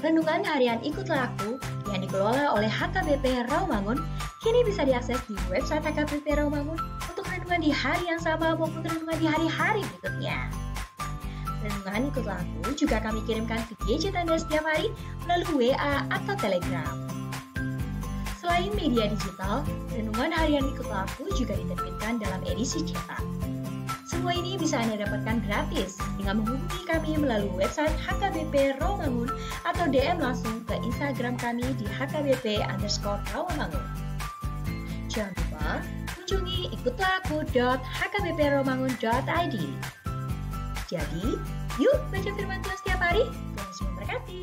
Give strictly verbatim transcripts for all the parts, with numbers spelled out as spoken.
Renungan harian Ikutlah Aku yang dikelola oleh H K B P Rawamangun kini bisa diakses di website H K B P Rawamangun untuk renungan di hari yang sama maupun renungan di hari-hari berikutnya. Renungan Ikutlah Aku juga kami kirimkan ke gadget Anda setiap hari melalui W A atau Telegram. Selain media digital, renungan harian Ikutlah Aku juga diterbitkan dalam edisi cetak. Semua ini bisa Anda dapatkan gratis dengan menghubungi kami melalui website H K B P Rawamangun atau D M langsung ke Instagram kami di H K B P underscore Rawamangun. Jangan lupa kunjungi ikutlah aku dot H K B P rawamangun dot I D. Jadi, yuk baca firman Tuhan setiap hari. Tuhan Yesus memberkati.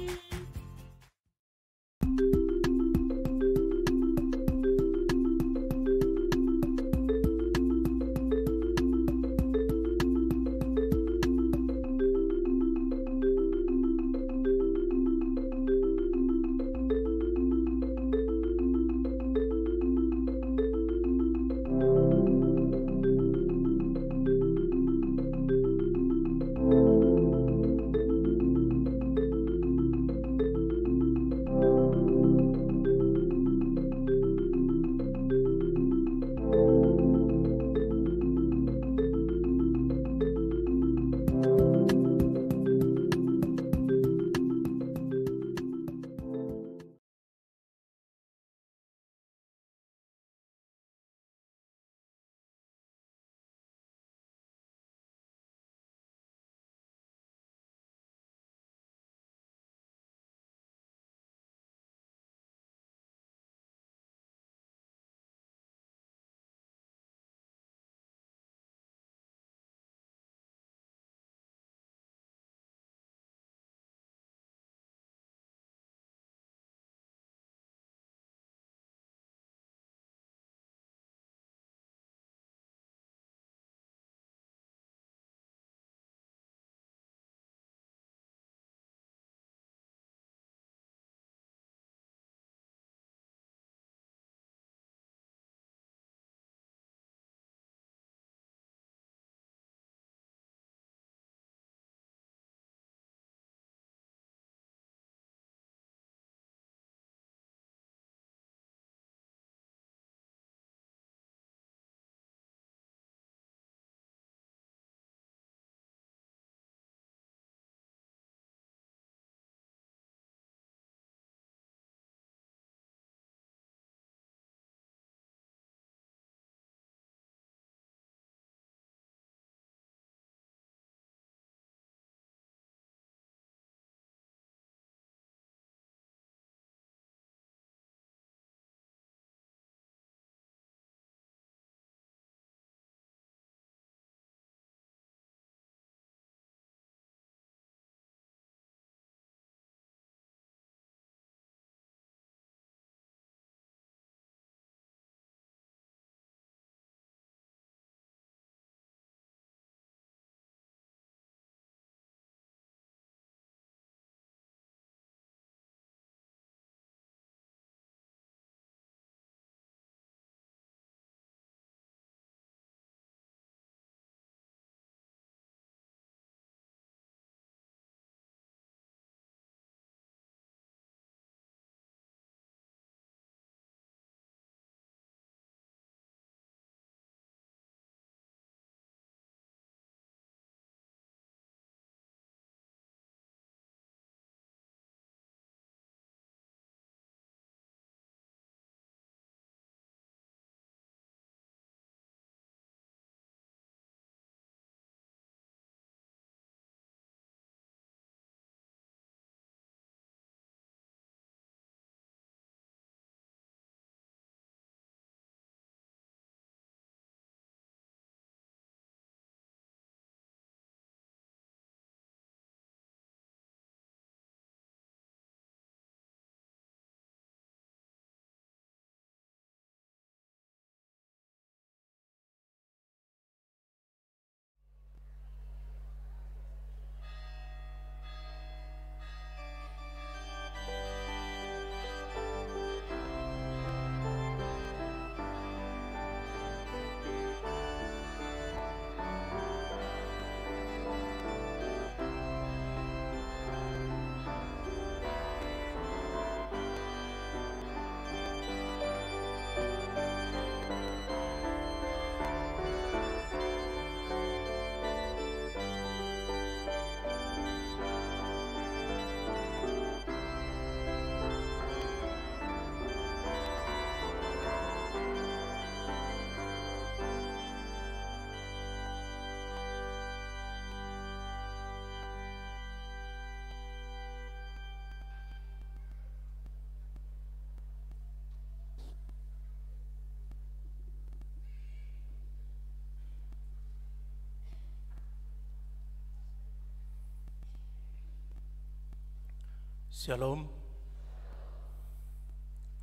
Syalom.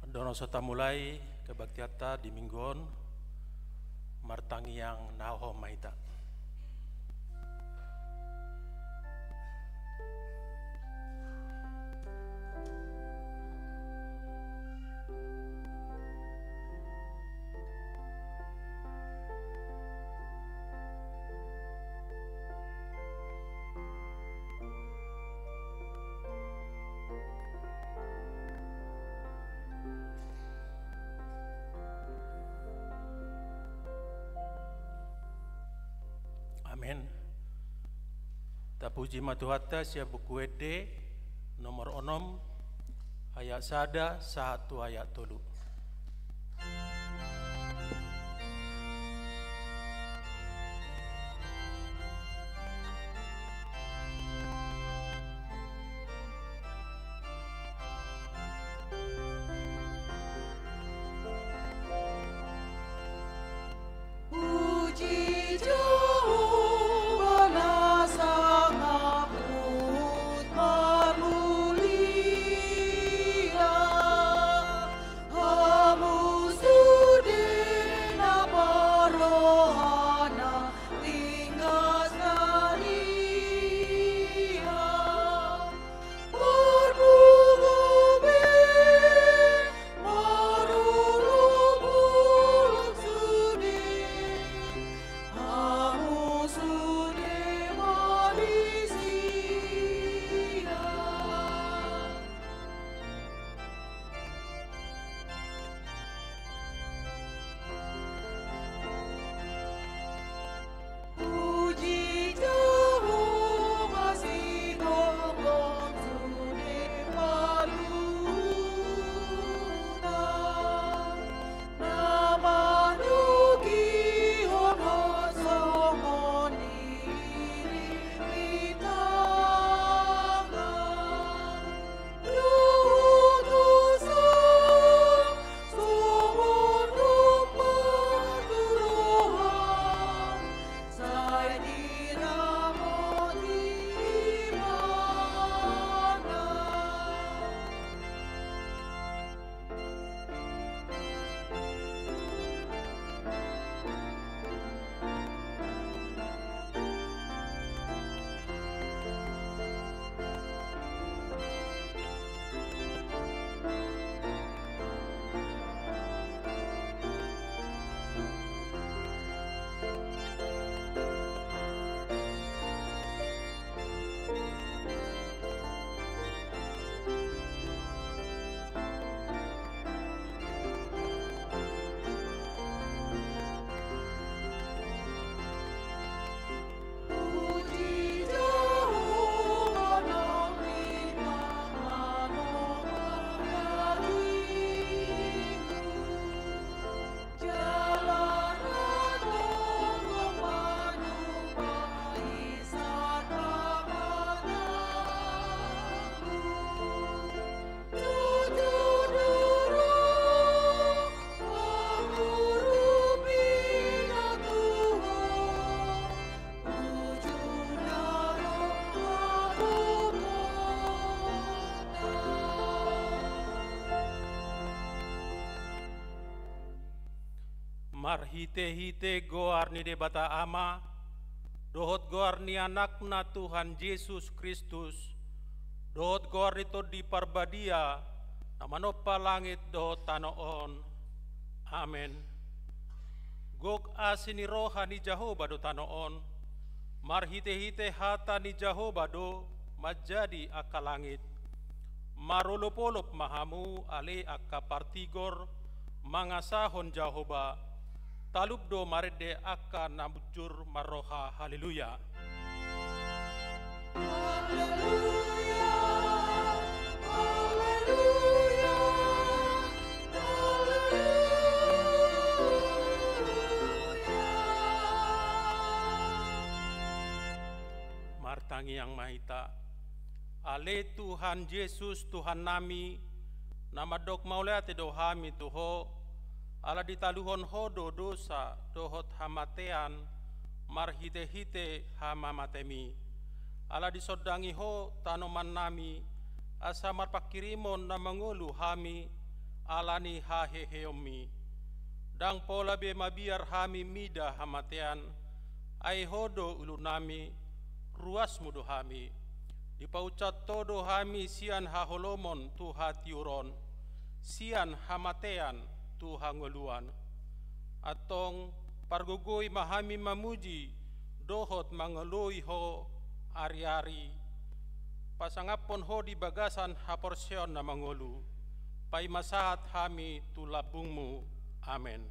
Andorang so tamulai kebaktianta di minggu on, martangiang na hahom ma hita. Amen. Tapuji ma Tuhanta sian Buku Ende nomor onom, ayat sada sahat tu ayat tolu. Puji Jahowa na sangap huhut marmulia, hamu sude na parrohana ringgas nang ia. Marpungu be, marolopolop sude, hamu sude marisian. Puji Jahowa, sigomgom sude paluhutna, na manogihon ho songon diri ni tangan. Marhitehite goar ni Debata Ama, dohot goar ni Anakna Tuhan Jesus Kristus, dohot goar ni Tondi Parbadia, na manompa langit dohot tano on. Amen. Gok asi ni roha ni Jahowa do tano on, marhitehite hata ni Jahowa do manjadi angka langit. Marolopolop ma hamu ale angka partigor, mangasahon Jahowa, talup do marende angka na bujur marroha. Haleluya. Haleluya, haleluya, haleluya. Martangiang ma hita. Ale Tuhan Jesus, Tuhannami, na mandok mauliate do hami tu Ho, ala ditaluhon Ho do dosa dohot hamatean marhitehite hamamatemi. Ala disondangi Ho tanomannami, asa marpanghirimon na mangolu hami ala ni haheheonmi. Ndang pola be mabiar hami mida hamatean, ai Ho do ulunami, ruasmu do hami. Dipaunsat Ho do hami sian haholomon tu hatiuron, sian hamatean tu hangoluan. Antong pargogoi ma hami mamuji dohot mangoloi Ho ariari. Pasangaphon Ho di bagasan haporseaon na mangolu, paima sahat hami tu lambungmu. Amen.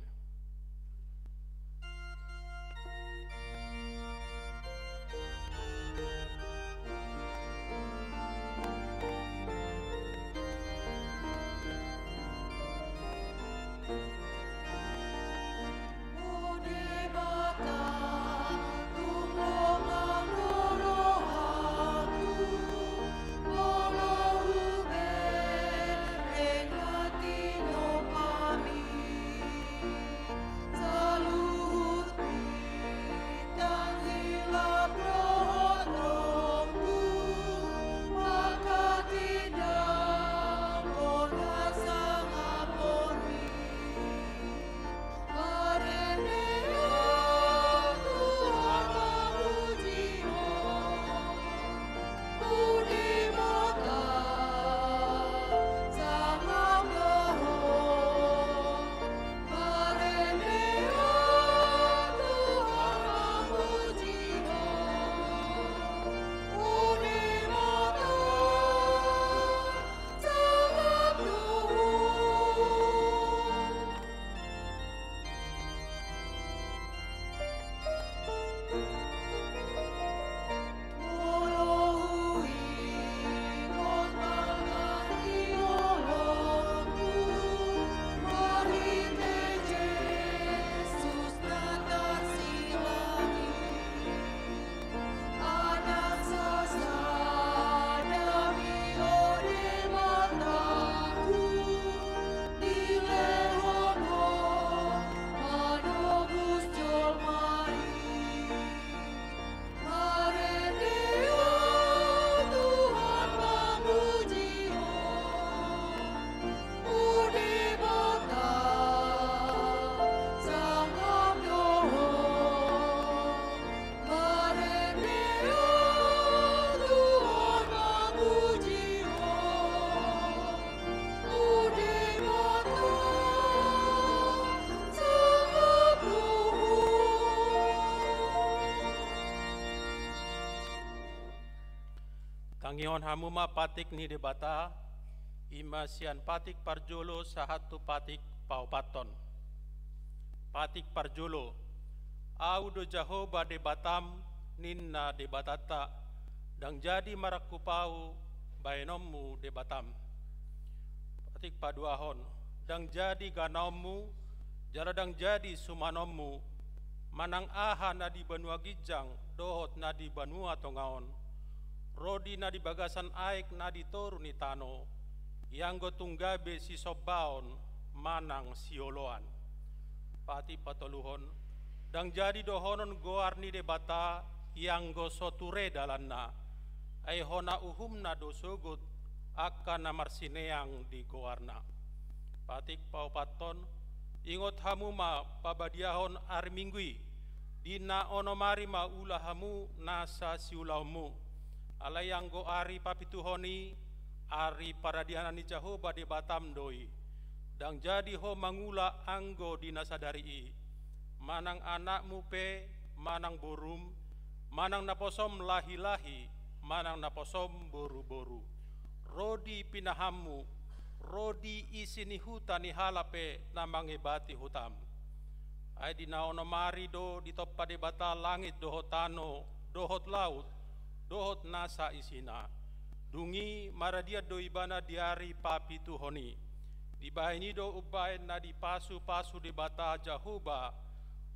Tangihon hamu ma patik ni Debata, i ma sian patik parjolo sahat tu patik paopathon. Patik parjolo. Ahu do Jahowa Debatam, ninna Debatanta, ndang jadi marangkup ahu baenonmu Debatam. Patik paduahon. Ndang jadi ganaonmu, jala ndang jadi sumanonmu, manang aha na di banua ginjang dohot na di banua tonga on, ro di na di bagasan aek na di toru ni tano, ianggo tung gabe sisombaon manang sioloan. Patik patoluhon. Ndang jadi dohonon goar ni Debata ianggo so ture dalanna, ai hona uhumna do sogot angka na marsineang di goarna. Patik paopathon. Ingot hamu ma pabadiahon ari Minggu i, di na onom ari ma ula hamu nasa siulaonmu. Alai anggo ari papituhon i, ari paradianan ni Jahowa Debatam do i. Ndang jadi ho mangula anggo di na sadari i, manang anakmu pe, manang borum, manang naposom lahilahi, manang naposom boruboru, ro di pinahanmu, ro di isi ni huta ni halak pe na mangebati hutam. Ai di na onom ari do ditompa Debata langit dohot tano, dohot laut, dohot nasa isina. Dung i maradian do ibana di ari papituhon i. Dibahen i do umbahen na dipasupasu Debata Jahowa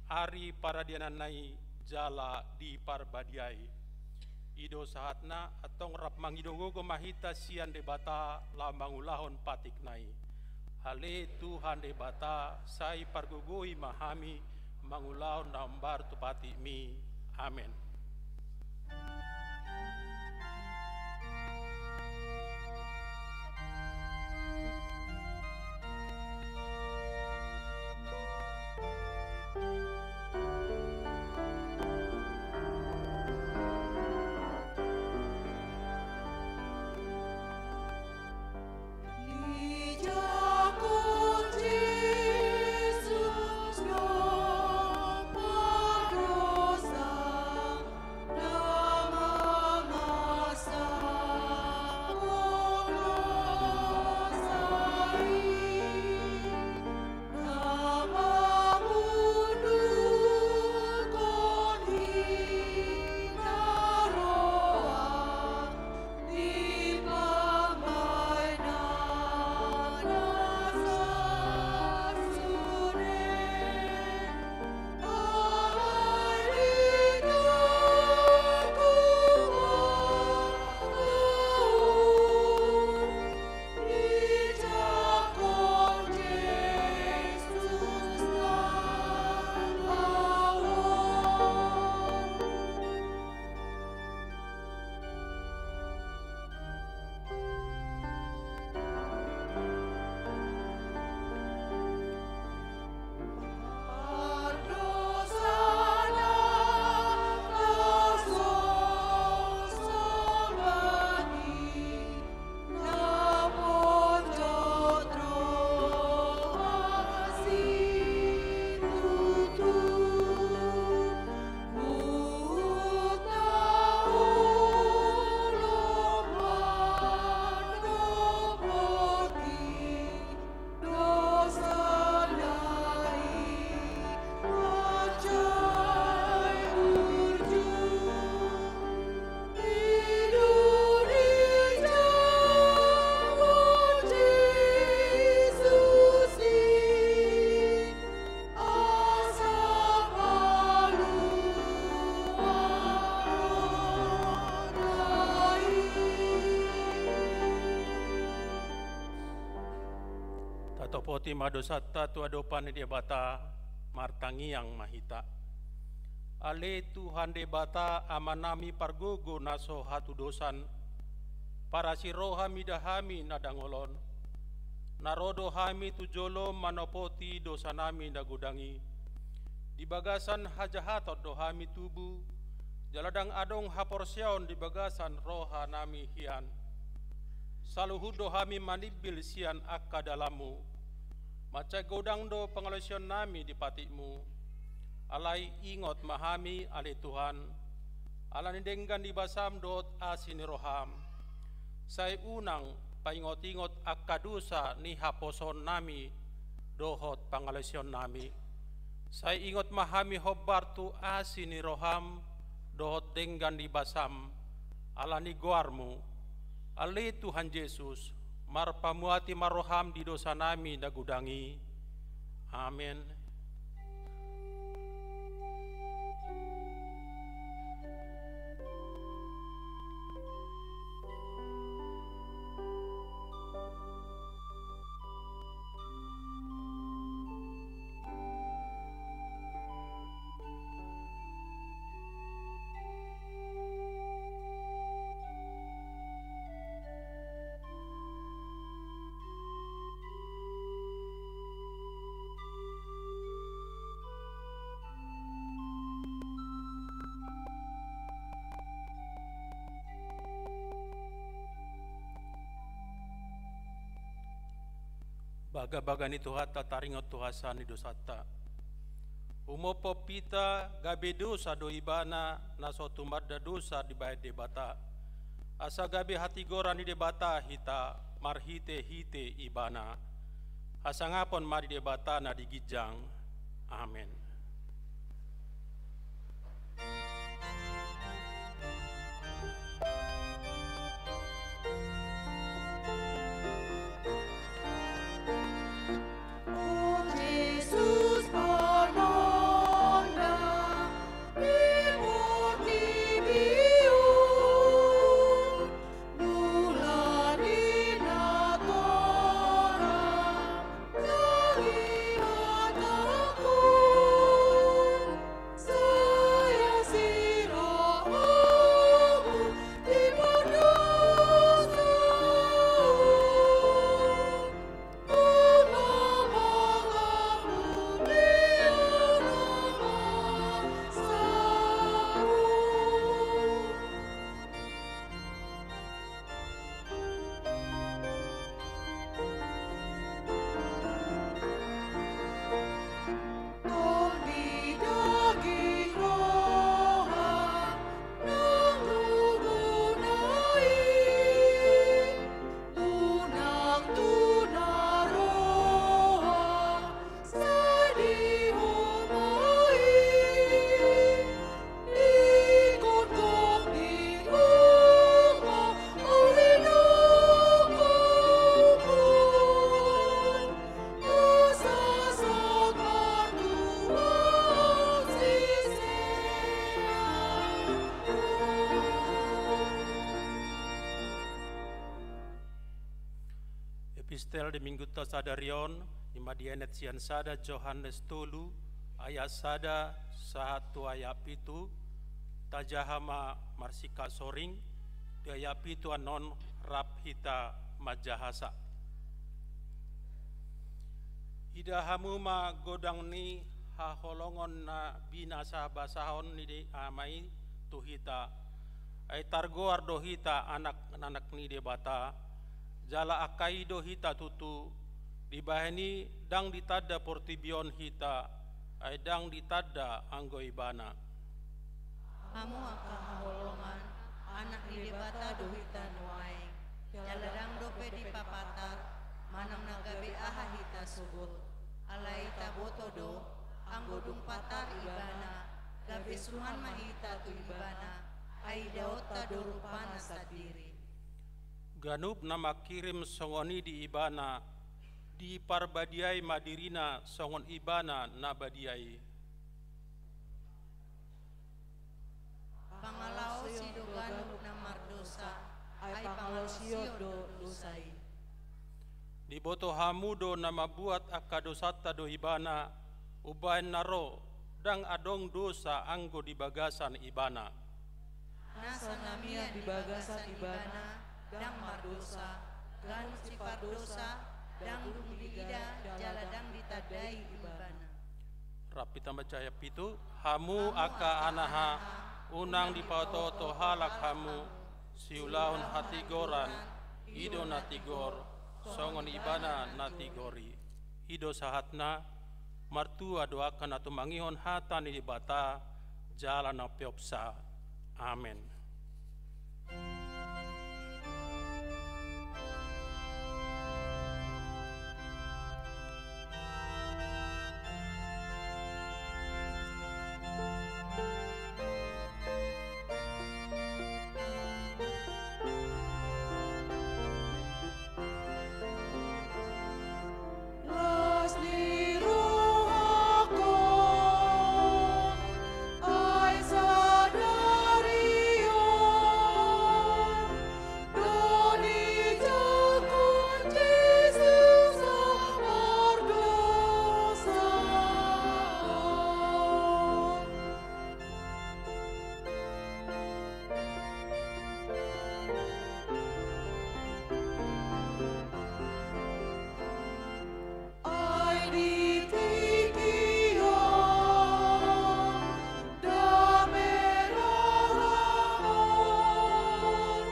ari paradiananna i jala diparbadiai. I do sahatna, antong rap mangido gogo ma hita sian Debata laho mangulahon patikna i. Ale Tuhan Debata, sai pargogoi ma hami mangulahon na hombar tu patikmi. Amen. Poti ma dosanta tu adopan ni Debata, martangiang ma hita. Ale Tuhan Debata, Amanami pargogo na so hatudosan, parasi roha mida hami na dangol on. Na ro do hami tu jolom manopoti dosanami na godang i. Di bagasan hajahaton do hami tubu, jala ndang adong haporseaon di bagasan rohanami hian. Saluhut do hami manimbil sian angka dalanmu. Mansai godang do pangalaosionnami di patikmu. Alai ingot ma hami, ale Tuhan, ala ni denggan ni basam dohot asi ni roham. Sai unang paingot-ingot angka dosa ni haposoonnami dohot pangalaosionnami. Sai ingot ma hami hombar tu asi ni roham dohot denggan ni basam, ala ni goarmu. Ale Tuhan Jesus, marpamuati ma roham di dosanami na godang i. Amen. Bagabaga ni Tuhanta taringot tu hasesaan ni dosanta. Umophop hita gabe dosa do Ibana na so tumanda dosa dibahen Debata. Asa gabe hatigoran ni Debata hita marhite-hite Ibana. Hasangapon ma di Debata na di ginjang. Amen. Epistel di Minggunta sadari on, i ma dienet sian sada Johannes tolu, ayat sada sahat tu ayat pitu, tajaha ma marsingkat soring, di ayat pitu annon rap hita manjahasa. Ida hamu ma godang ni haholongon na binasa-basahon ni Ama i tu hita, ai targoar do hita anak-anak ni Debata, jala angka i do hita tutu, dibahen i ndang ditanda portibi on hita, ai ndang ditanda anggo Ibana. Hamu angka haholongan, anak ni Debata do hita nuaeng, jala ndang dope dipapatar, manang na gabe aha hita sogot. Alai taboto do, anggo dung patar Ibana, gabe suman ma hita tu Ibana, ai idaonta do rupana sandiri. Ganup na mangkirim songon i di Ibana, diparbadiai ma dirina songon Ibana na badia i. Pangalaosi do ganup na mardosa, ai pangalaosion do dosa i. Diboto hamu do na mambuat angka dosanta do ibana, umbahen na ro, ndang adong dosa anggo di bagasan ibana. Nasa na mian di bagasan ibana, ndang mardosa, ganup sipardosa, ndang dung diida, jala ndang ditandai ibana. Rap hita mambaca ayat pitu, hamu angka anaha, unang dipaotooto halak hamu, siulahon hatigoran, i do na tigor, songon ibana na tigor i. I do sahatna, martua do angka na tumangihon hata ni Debata, jala na peopsa. Amen. Las ni rohangku, ai sadari on, do dijangkon Jesus, so mardosa au. Ai di tingki on dame roha on,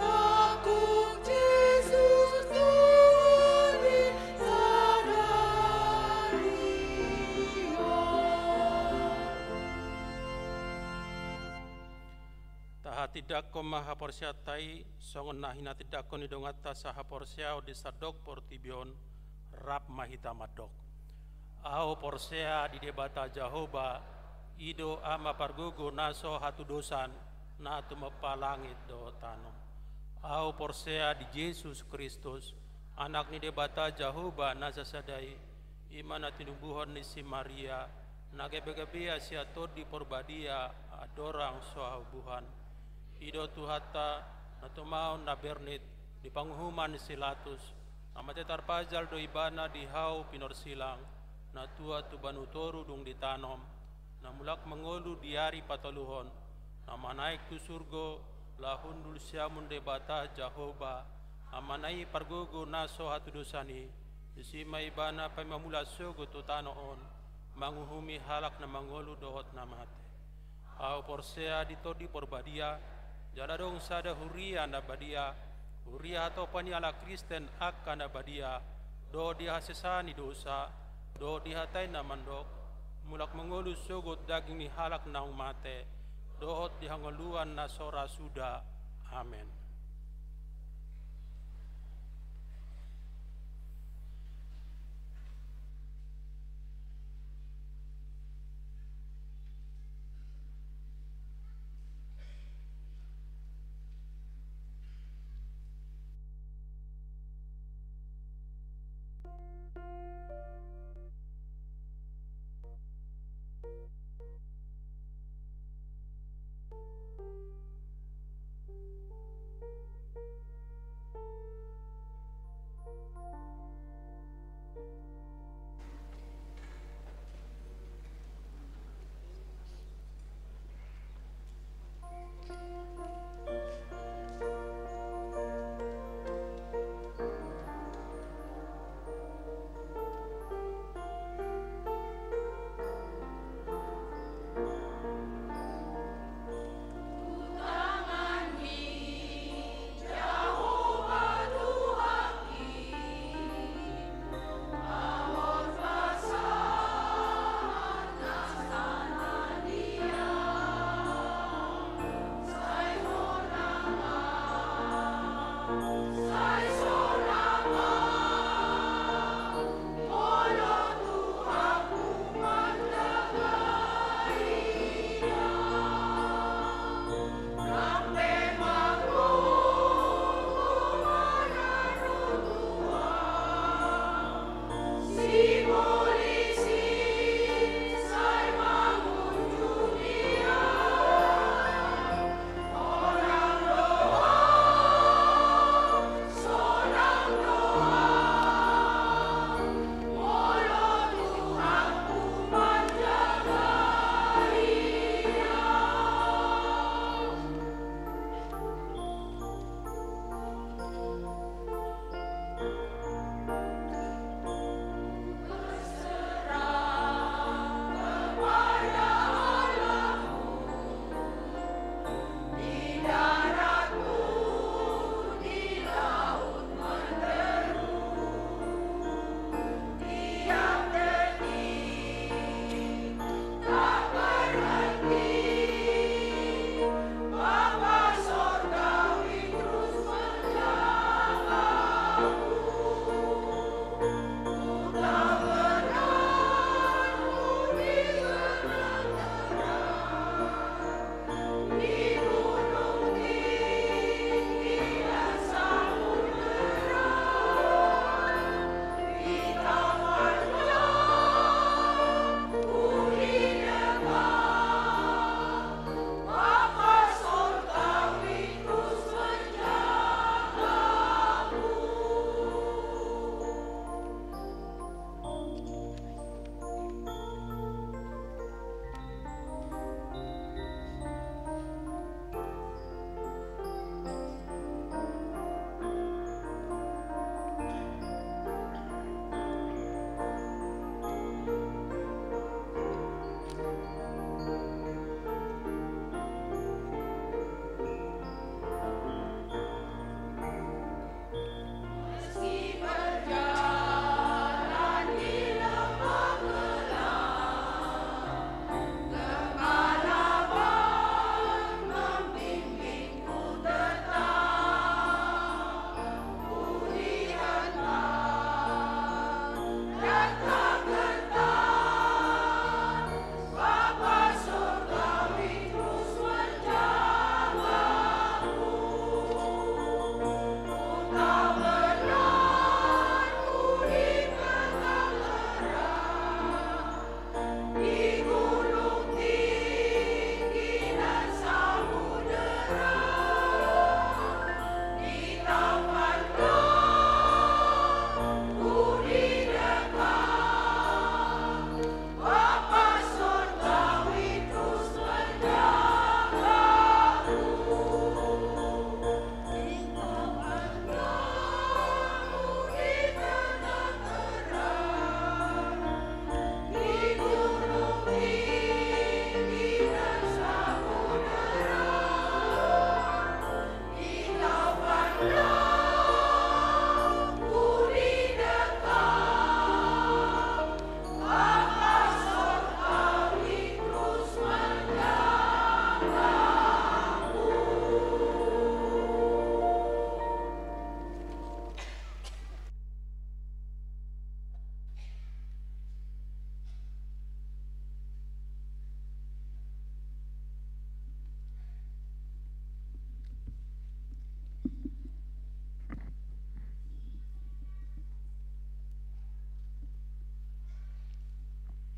tanggung Jesus Tuhan di sadari on. Tahatindangkon ma haporseaonta i, songon na hinatindangkon ni donganta sahaporseaon di sandok portibi on, rap ma hita mandok. Ahu porsea di Debata Jahowa, i do Ama pargogo na so hatudosan, na tumompa langit dohot tano. Ahu porsea di Jesus Kristus, Anak ni Debata Jahowa na sasada i, i ma na tinubuhon ni si Maria, na gabe-gabea sian Tondi Porbadia, andorang so haubuhan. I do Tuhanta, na tumaon na bernit, di panguhuman ni si Latus, na mate tarpajal do ibana di hau pinorsilang, na tua tu banu toru dung ditanom, na mulak mangolu di ari patoluhon, na manaek tu surgo, laho hundul siamun Debata Jahowa, Amana i pargogo na so hatudosan i, disi ma ibana paima mulak sogot tu tano on, manguhumi halak na mangolu dohot na mate. Ahu porsea di Tondi Porbadia, jala adong sada huria na badia, huria hatopan ni halak Kristen angka na badia, dohot di hasesaan ni dosa, dohot di hata i na mandok, mulak mangolu sogot daging ni halak naung mate, dohot di hangoluan na so ra suda. Amen.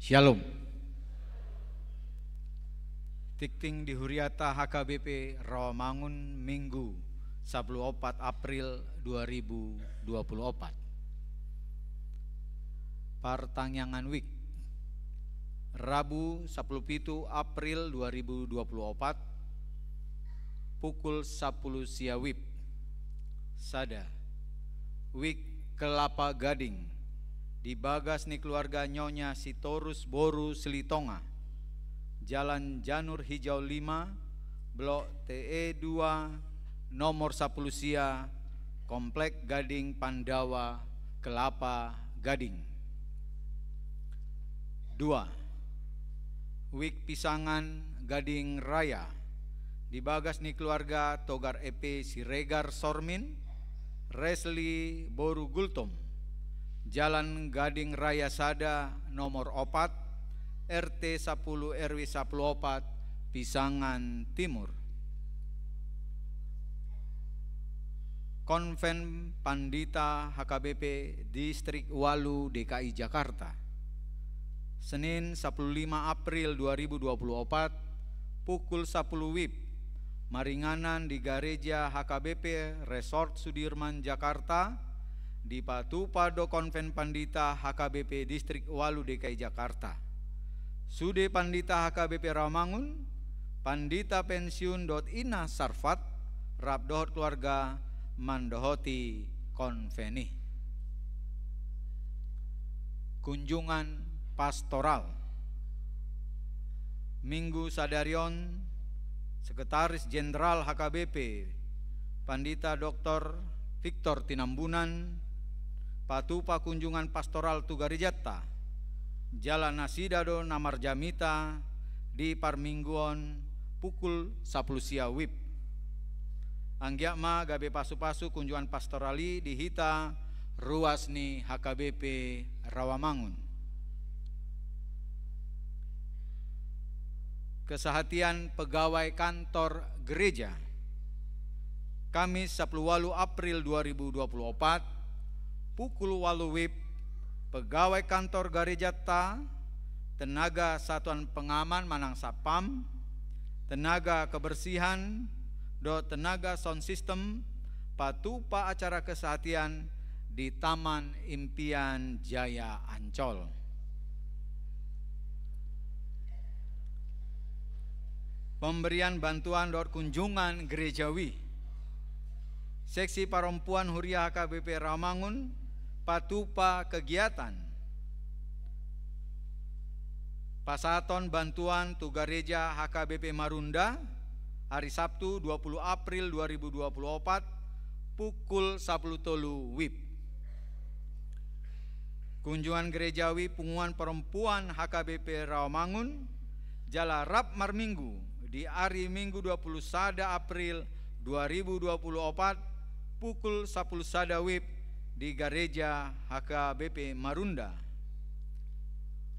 Shalom. Tingting di huriata H K B P Rawamangun, Minggu, sapuluh opat April dua ribu dua puluh opat. Partangiangan wib. Rabu, sapuluh pitu April dua ribu dua puluh opat, pukul sapuluh sia wib. Sada. Wib Kelapa Gading, di bagas ni keluarga Nyonya Sitorus boru Silitonga, Jalan Janur Hijau lima, Blok T E dua, nomor sapuluh sia, Komplek Gading Pandawa, Kelapa Gading. Dua. Wib Pisangan Gading Raya, di bagas ni keluarga Togar E P Siregar Sormin, Resli boru Gultom, Jalan Gading Raya sada, nomor opat, R T sapuluh R W sapuluh opat, Pisangan Timur. Konven Pandita H K B P Distrik walu D K I Jakarta. Senin, sapuluh lima April dua ribu dua puluh opat, pukul sapuluh wib, maringanan di Gareja H K B P Resort Sudirman, Jakarta, dipatupa do Konven Pandita H K B P Distrik walu D K I Jakarta. Sude Pandita H K B P Rawamangun, Pandita pensiun dohot Ina Sarfat, rap dohot keluarga mandohoti konven i. Kunjungan pastoral. Minggu sadari on, Sekretaris Jenderal H K B P, Pandita Doktor Victor Tinambunan, patupa kunjungan pastoral tu garejanta, jala nasida do na marjamita di parmingguon pukul sapuluh sia wib. Anggiat ma gabe pasupasu kunjungan pastoral i di hita ruas ni H K B P Rawamangun. Kesehatian pegawai kantor gereja. Kamis, sapuluh walu April dua ribu dua puluh opat, pukul walu wib, pegawai kantor garejanta, tenaga satuan pengaman manang satpam, tenaga kebersihan, dohot tenaga sound system, patupa acara kesehatian di Taman Impian Jaya Ancol. Pemberian bantuan dohot kunjungan gerejawi. Seksi Parompuan Huria H K B P Rawamangun patupa kegiatan pasahaton bantuan tu gareja H K B P Marunda, ari Sabtu, dua puluh April dua ribu dua puluh opat, pukul sapuluh tolu wib. Kunjungan gerejawi Punguan Parompuan H K B P Rawamangun, jala rap marminggu di ari Minggu, dua puluh sada April dua ribu dua puluh opat, pukul sapuluh sada wib di Gareja H K B P Marunda.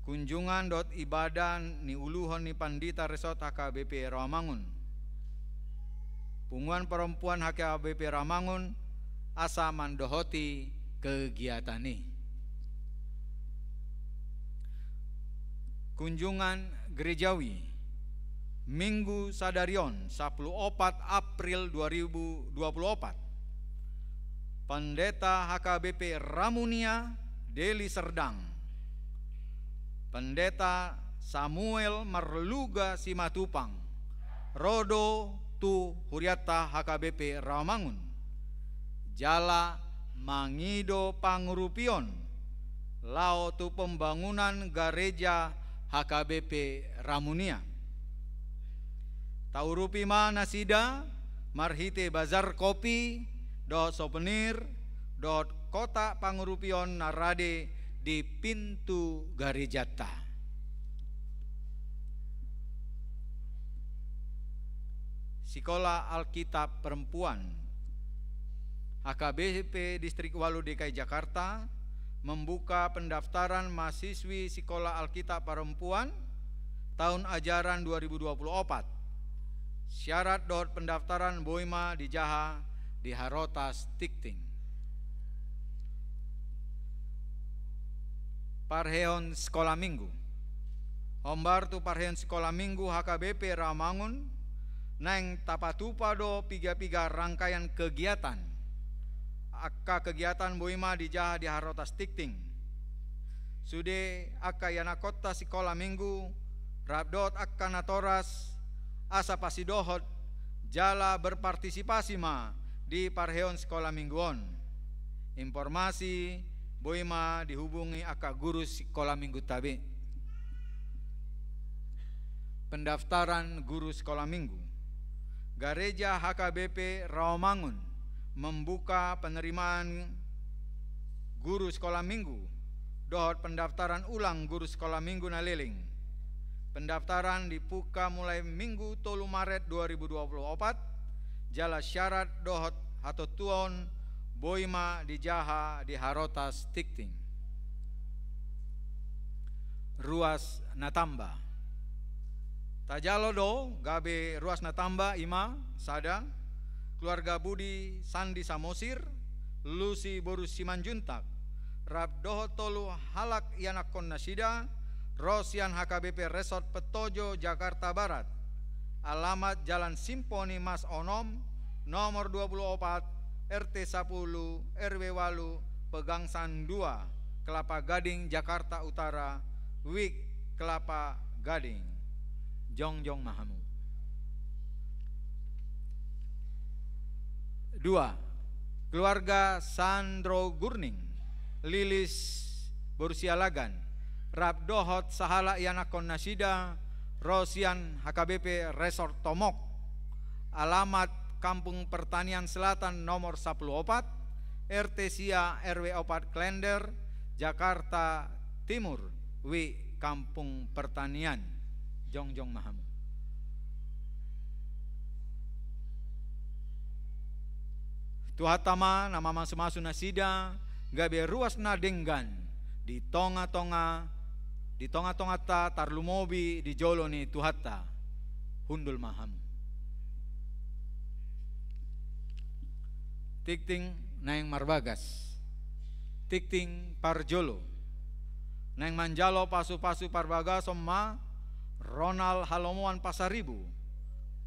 Kunjungan dohot ibadah niuluhon ni Pandita Resort H K B P Rawamangun. Punguan Parompuan H K B P Rawamangun asa mandohoti kegiatan i. Kunjungan gerejawi, Minggu sadari on, sapuluh opat April dua ribu dua puluh opat. Pendeta H K B P Ramunia, Deli Serdang. Pendeta Samuel Marluga Simatupang, ro do tu hurianta H K B P Rawamangun, jala mangido pangurupion laho tu pembangunan gareja H K B P Ramunia. Taurupi ma nasida marhite bazar kopi dohot souvenir dohot kotak pangurupion na rade di pintu garejanta. Sikola Alkitab Perempuan. H K B P Distrik walu D K I Jakarta membuka pendaftaran mahasiswi Sikola Alkitab Perempuan tahun ajaran dua ribu dua puluh opat. Syarat dohot pendaftaran boi ma dijaha di harotas tingting. Parheon Sekolah Minggu. Hombar tu parheon sikola minggu H K B P Rawamangun, naeng tapatupa do piga-piga rangkaian kegiatan. Angka kegiatan boi ma dijaha di Harotas Tingting. Sude angka ianakhonta sikola minggu, rap dohot angka natoras, asa pasidohot, jala berpartisipasi ma di parheon sikola minggu on. Informasi boi ma dihubungi angka guru sikola mingguta be. Pendaftaran guru sikola minggu. Gareja H K B P Rawamangun membuka penerimaan guru sikola minggu dohot pendaftaran ulang guru sikola minggu na leleng. Pendaftaran dibuka mulai Minggu tolu Maret dua ribu dua puluh opat, jala syarat dohot hatontuon boi ma dijaha di Harotas Tingting. Ruas na tamba. Tajalo do gabe ruas na tamba, i ma sada, keluarga Budi Sandi Samosir, Lusi boru Simanjuntak, rap dohot tolu halak ianakhon nasida, ro sian H K B P Resort Petojo, Jakarta Barat. Alamat Jalan Simponi Mas onom, nomor dua puluh opat, R T sapuluh, R W walu, Pegangsaan dua, Kelapa Gading, Jakarta Utara, Wik, Kelapa Gading. Jongjong ma hamu. Dua, keluarga Sandro Gurning, Lilis boru Sialagan, rap dohot sahalak ianakhon nasida, ro sian H K B P Resort Tomok. Alamat Kampung Pertanian Selatan nomor sapuluh opat, R T sia, R W opat Klender, Jakarta Timur, Wik Kampung Pertanian. Jongjong ma hamu. Tuhanta ma na mamasumasu nasida, gabe ruas na denggan di tongatonga, di tongatonganta, tarlumobi di jolo ni Tuhanta. Hundul ma hamu. Tingting naeng marbagas. Tingting parjolo. Naeng manjalo pasupasu parbagason ma Ronald Halomoan Pasaribu,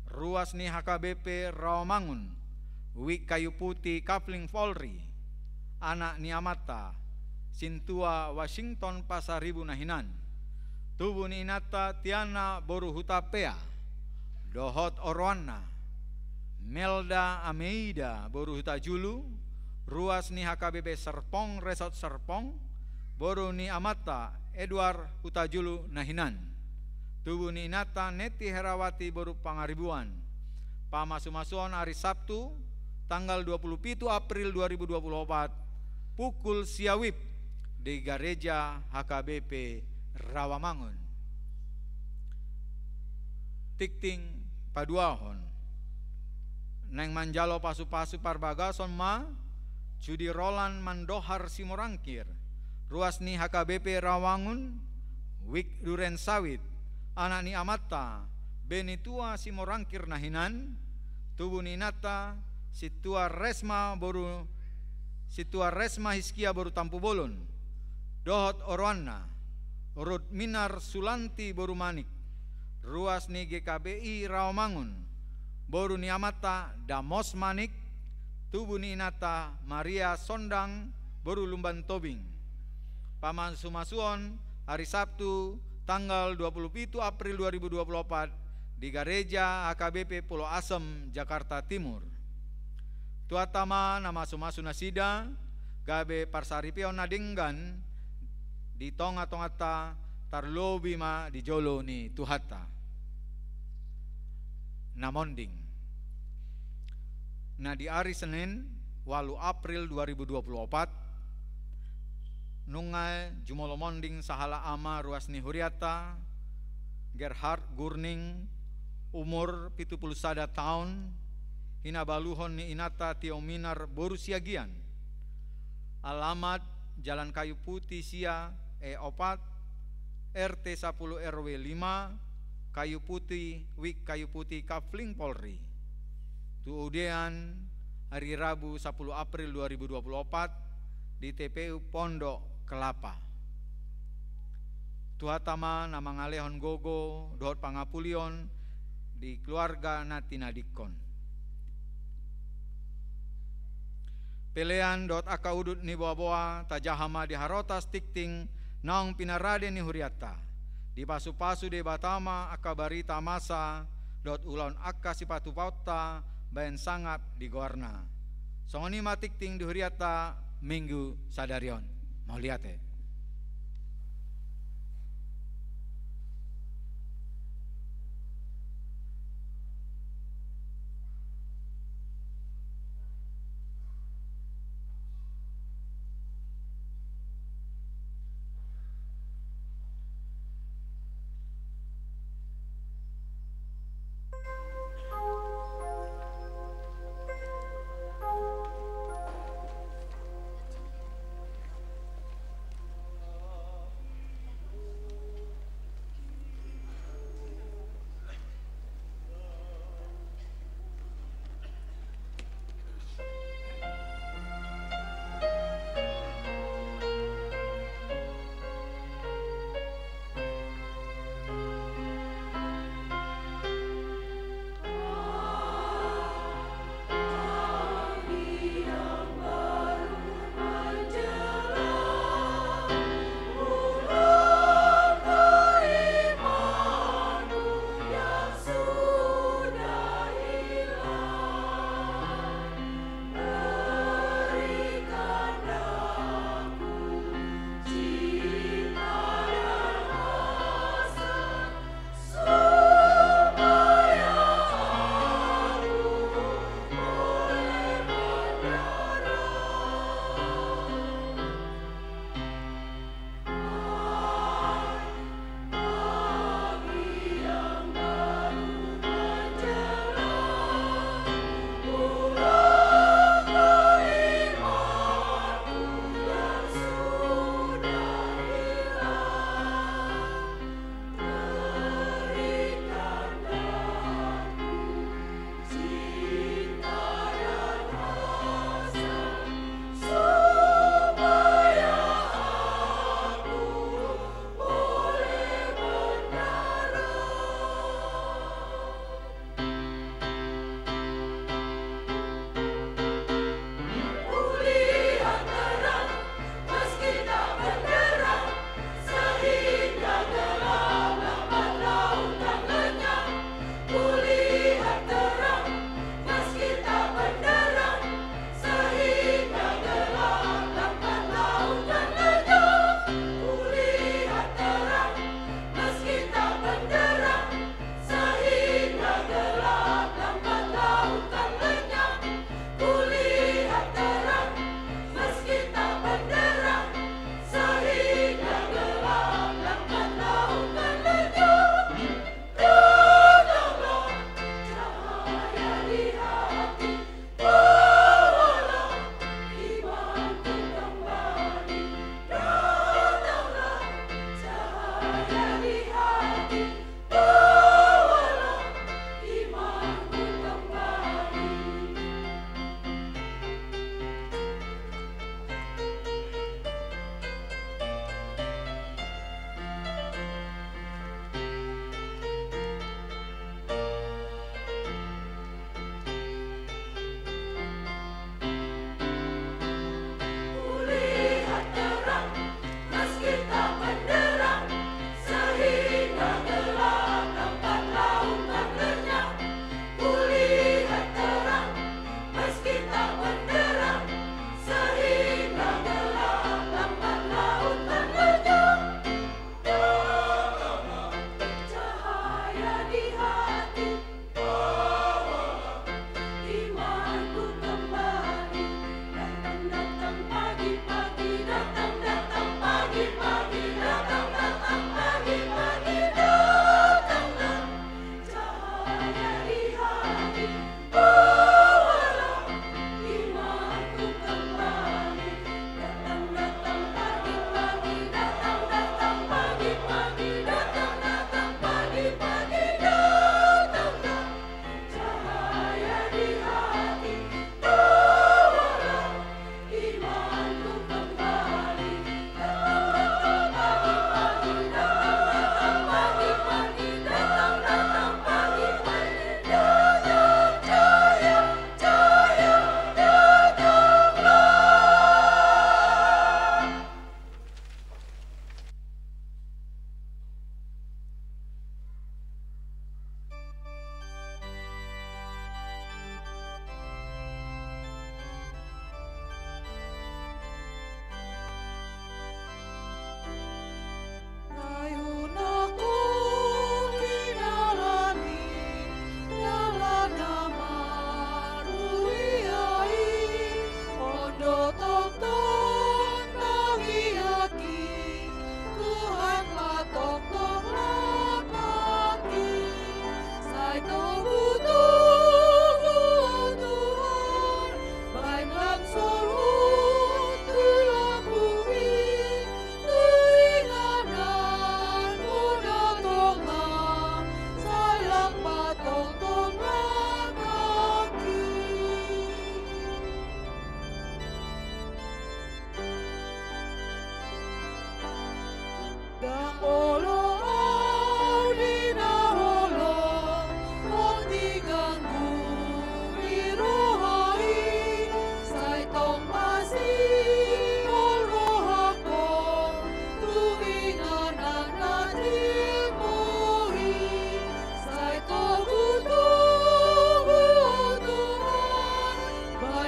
ruas ni H K B P Rawamangun, Wik Kayu Putih, Kafling Polri, anak ni amanta Sintua Washington Pasaribu na hinan, tubu ni inanta Tiana boru Hutapea, dohot oroanna Melda Ameida boru Hutajulu, ruas ni H K B P Serpong, Resort Serpong, boru ni amanta Edward Hutajulu na hinan, tubu ni inanta Neti Herawati boru Pangaribuan. Pamasumasuon ari Sabtu, tanggal dua puluh pitu April dua ribu dua puluh opat, pukul sia wib, di gareja H K B P Rawamangun. Tingting paduahon. Naeng manjalo pasupasu parbagason ma Judi Roland Mandohar Simorangkir, ruas ni H K B P Rawamangun, Wik Duren Sawit, anak ni amanta Benitua Simorangkir na hinan, tubu ni inanta Sintua Resma boru, Sintua Resma Hiskia boru Tampubolon, dohot oroanna Rutminar Sulanti boru Manik, ruas ni G K B I Rawamangun, boru ni amanta Damos Manik, tubu ni inanta Maria Sondang boru Lumban Tobing. Pamasumasuon ari Sabtu, tanggal dua puluh pitu April dua ribu dua puluh opat, di gareja H K B P Pulau Asem, Jakarta Timur. Tuhanta ma na masumasu nasida, gabe parsaripeon na denggan di tongatonganta, tarlobi ma di jolo ni Tuhanta. Na monding. Na di ari Senin, ualu April dua ribu dua puluh opat, nunga jumolo monding sahalak ama ruas ni hurianta, Gerhard Gurning, umur pitu puluh sada taon, hinabaluhon ni inanta Tiominar boru Siagian. Alamat Jalan Kayu Putih sia, E opat, R T sapuluh R W lima, Kayu Putih, Wik Kayu Putih, Kafling Polri. Tu udean, ari Rabu sapuluh April dua ribu dua puluh opat, di T P U Pondok Kelapa. Tuhanta ma na mangalehon gogo dohot pangapulion di keluarga na tinadingkon. Pelean dohot angka udut ni boaboa tajaha ma di harotas tingting naung pinarade ni hurianta. Dipasupasu Debata ma angka barita masa dohot ulaon angka sipatupaonta baen sangap di goarna. Songon i ma tingting di hurianta Minggu sadari on. Mauliate.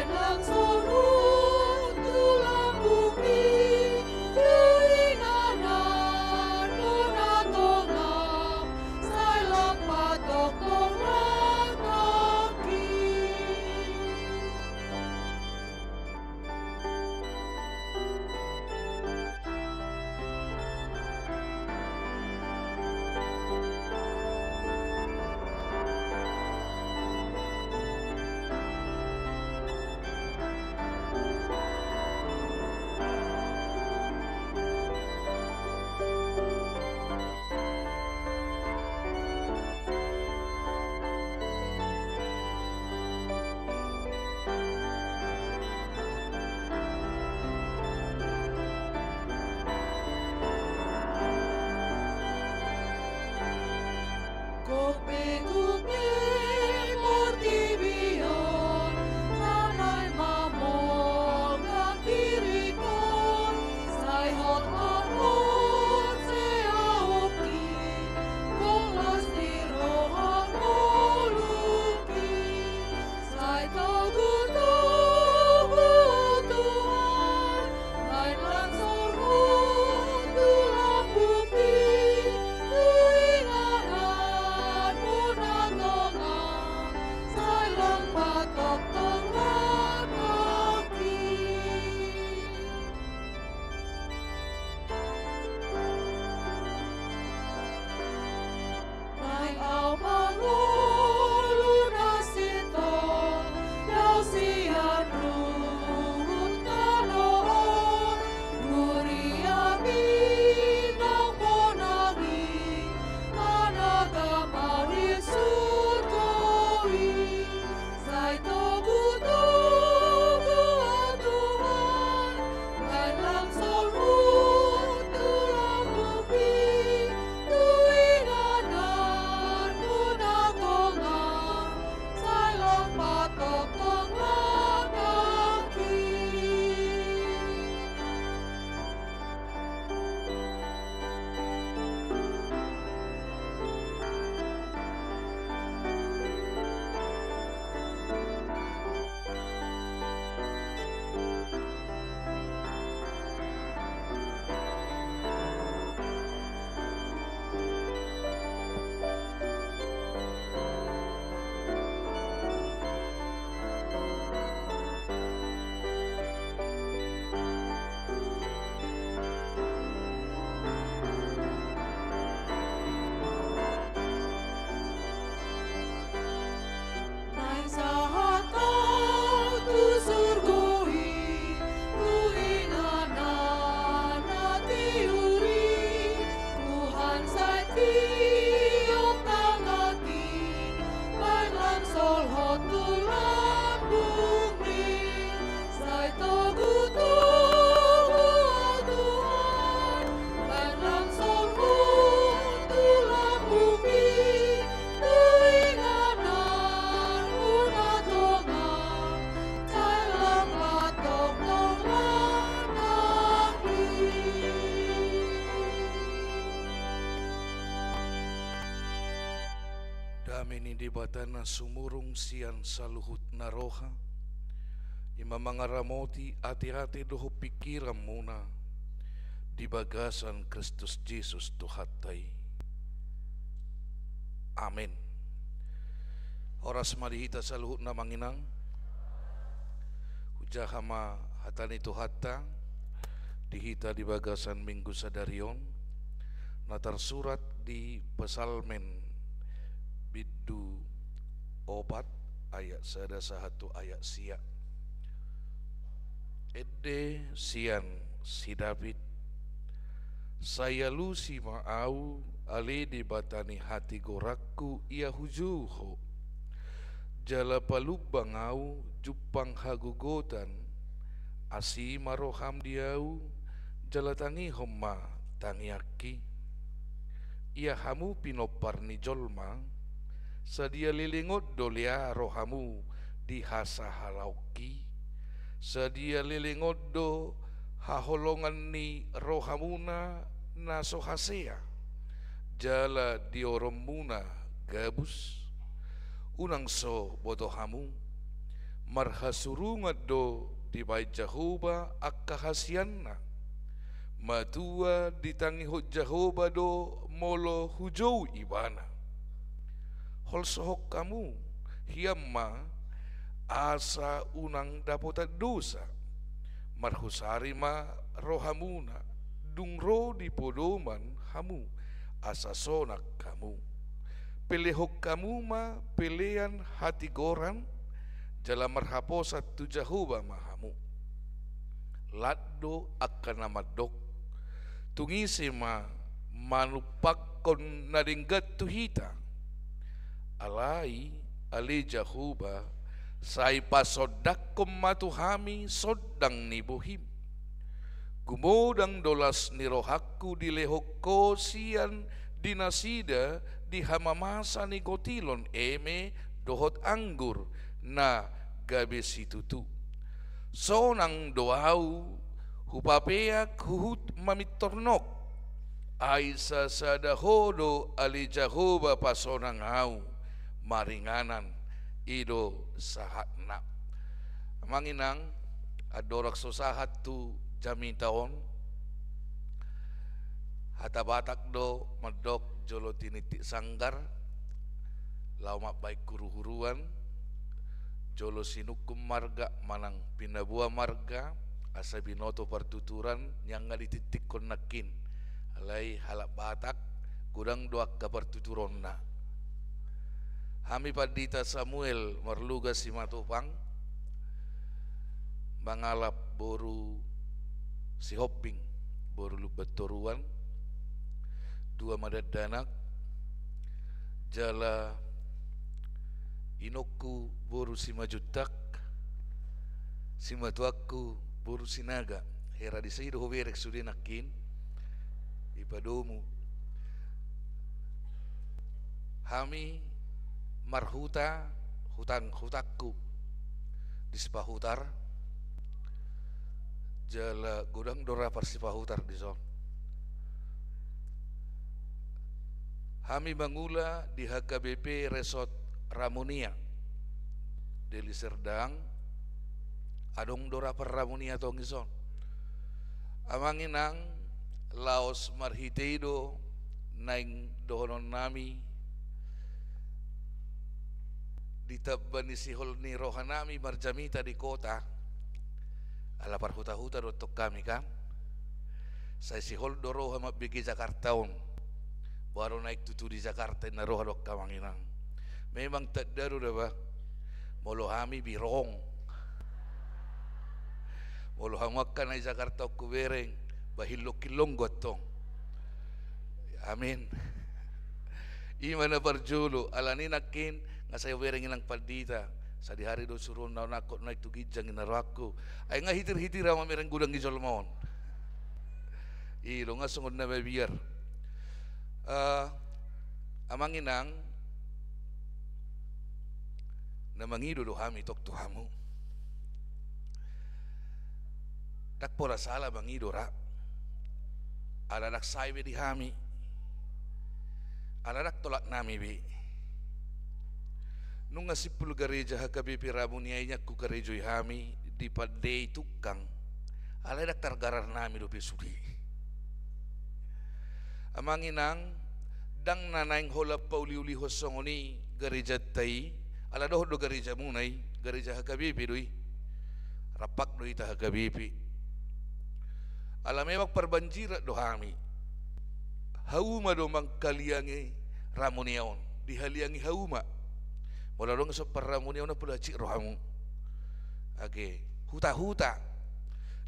Langsung tu lambungmi, tu ingananmu na tongam, sai lam patoktok langkangki. Gok pe gok pe portibi on, na naeng mamongkak diringkon, sai hot ma porsea ahu, gok las ni roha ngolungki. Sai togu-togu, o Tuhan, baen langsolMu tu lambungmi, tu ingananMu na tongam, sai lam patoktok langkangki. Naeng ahu mangolu na sintong, dao sian ruhut tano on, huria i naung bonang i, managam ahu di surgo i. Sai togu-togu, o Tuhan, baen langsolMu tu lambungmi, tu ingananMu na tongam, sai lam patoktok langkangki. Naeng sahat ahu tu surgo i, tu inganan na tiur i, Tuhan, sai tiop tanganki, baen langsolhon tu lambungmi. Sai togu-togu, o Tuhan, baen langsolMu tu lambungmi, tu ingananMu na tongam, sai lam patoktok langkangki. Dame ni Debata na sumurung sian saluhutna roha, i ma mangaramoti ateate dohot pingkiranmuna di bagasan Kristus Jesus Tuhanta i. Amen. Horas ma di hita saluhutna, amang inang. Hujaha ma hata ni Tuhanta di hita di bagasan Minggu sadari on, na tarsurat di Psalmen bindu opat, ayat sada sahat tu ayat sia. Ende sian si David. Sai alusi ma ahu, ale Debata ni hatigoranku, ia hujou Ho. Jala palumbang ahu jumpang hagogotan, asi ma roham di ahu, jala tangihon ma tangiangki. Ia hamu pinompar ni jolma, sadia leleng on do lea rohamu di hasahalaonki? Sadia leleng on do haholongan ni rohamuna na so hasea, jala dioronmuna gabus? Unang so boto hamu, Marhasurungan do dibaen Jahowa angka hasianna. Matua ditangihon Jahowa do molo hujou ibana. Holsohon hamu hian ma, asa unang dapotan dosa. Marhusari ma rohamuna, dung ro di podoman hamu, asa sonang hamu. Pelehon hamu ma pelean hatigoran, jala marhaposan tu Jahowa ma hamu. Lat do angka na mandok: Tung ise ma manumpakkon na denggan tu hita? Alai, ale Jahowa, sai pasondangkon ma tu hami sondang ni bohim. Gumodang do las ni rohangku dilehon Ho sian di nasida di hamamasa ni gotilon eme dohot anggur na gabe situtu. Sonang do ahu hupapeak huhut mamintor nok. Ai sasada Ho do, ale Jahowa, pasonang ahu maringanan. I do sahatna. Amang inang, andorang so sahat tu jamita on, hata Batak do mandok: Jolo tinitip sanggar, laho mambahen huruhuruan, jolo sinungkun marga manang pinaboa marga, asa binoto partuturan, nian nga dititikkon nangkin. Alai halak Batak godang do angka partuturonna. Hami Pandita Samuel Marluga Simatupang, mangalap boru Sihombing, boru Lumbantoruan, dua ma dakdanak, jala inongku boru Simanjuntak, simatuangku boru Sinaga. Hera, disi do hubereng sude nangkin, i padomu. Hami marhuta, hutang, hutangku di Sipahutar, jala godang do ra parsipahutar dison. Hami mangula di H K B P Resort Ramunia, Deli Serdang, adong do ra parramunia tong dison. Amang inang, laos marhite i do naeng dohononnami, ditamba ni sihol ni rohanami marjamita di kota. Ala parhutahuta do tong hami kan. Sai sihol do roha mambege Jakarta on. Baru naeng tutu di Jakarta, inna roha do angka amang inang. Memang tanda do da ba. Molo hami birong. Molo hamu angka na di Jakarta on hubereng, ba hillongkillong do antong. Amin. I ma na parjolo, alani nangkin nga sai hubereng inang pandita. Sadihari do suruonna nangkok naeng tu ginjang, inna rohangku. Ai nga hitirhitir au mamereng godang ni jolma on. I do nga songon na mabiar. Eh, amang inang, na mangido do hami tong tu hamu. Ndang pola sala mangido ra. Ala ndang sae be di hami. Ala ndang tolap nami be. Nunga simpul gareja H K B P Ramunia i nian hukarejoi hami, dipandei tungkang. Alai ndang targarar nami dope sude. Amang inang, ndang na naeng holan pauliulihon songon i garejanta i, ala dohot do garejamuna i, gareja H K B P do i. Rampak do hita H K B P. Ala memang parbanjiran do hami. Hauma do mangkaliangi Ramunia on, dihaliangi hauma. Molo adong so parramunia on, pola cik rohamu. Age, huta-huta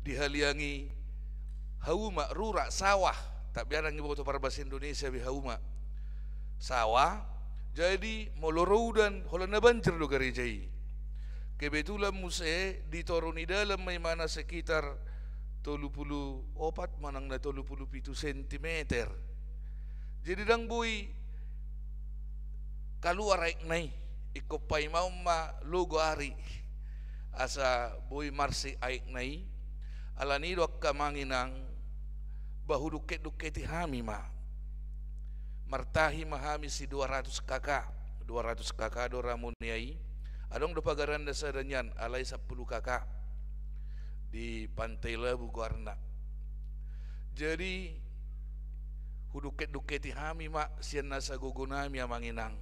dihaliangi hauma, rura, sawah. Tapianan iboto parbahasa Indonesia be hauma. Sawah. Jadi molo ro udan, holan na banjir do gareja i. Kebetulan muse di toru ni dalan ma imana sekitar tolu pulu opat manang na tolu pulu pitu sentimeter. Jadi ndang boi kaluar aekna i, ingkon paimaon ma logo ari asa boi marsik aekna i. Alani do angka amang inang, ba hudungketdungketi hami ma. Martahi ma hami si dua ratus K K, dua ratus K K do Ramunia i. Adong do pagaranda sada nian, alai sampulu K K di Pantai Labu goarna. Jadi hudungket-dungketi hami ma sian nasa gogonami, amang inang.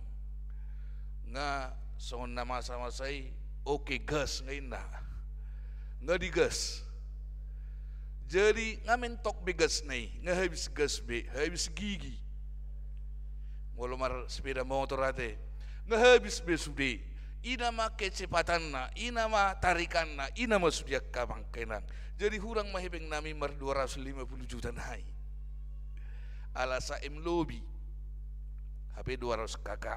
Nga songon na masa-masa i, oke, gas, nga inna. Nga digas. Jadi nga mentok be gasna i, nga habis gas be, habis gigi. Molo marsepeda motor ate, nga habis be sude. I nama kecepatanna, i nama tarikanna, i nama sude, angka amang, angka inang. Jadi hurang ma hebengnami mar dua ratus lima puluh juta nai. Ala sa M lobi. Hape dua ratus K K.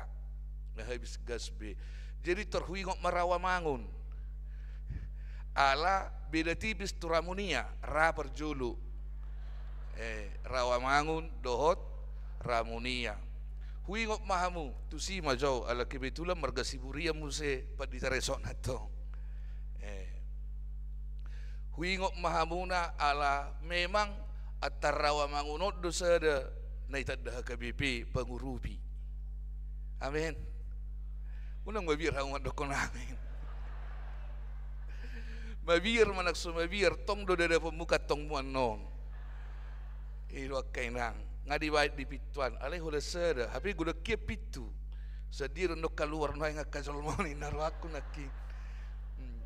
Nga habis gas be. Jadi tor huingot ma Rawamangun. Ala beda tipis tu Ramunia, ra parjolo. Eh, Rawamangun dohot Ramunia. Huingot ma hamu, tusi ma jo, ala kebetulan marga Siburian muse pandita resort na tong. Eh. Huingot ma hamuna, ala memang antar Rawamangun on do sada na itanda H K B P pangurupi. Amen. Unang mabiar hamu mandokkon amen. Mabiar manang so mabiar, tong do dadaponmu kantongmu annon. I do, angka inang, nga dibaen di pintuan, alai holan sada, hape godang hian pintu. Sadia do ndok kaluar nuaeng angka jolma on, ninna rohangku nangkin. Hmm.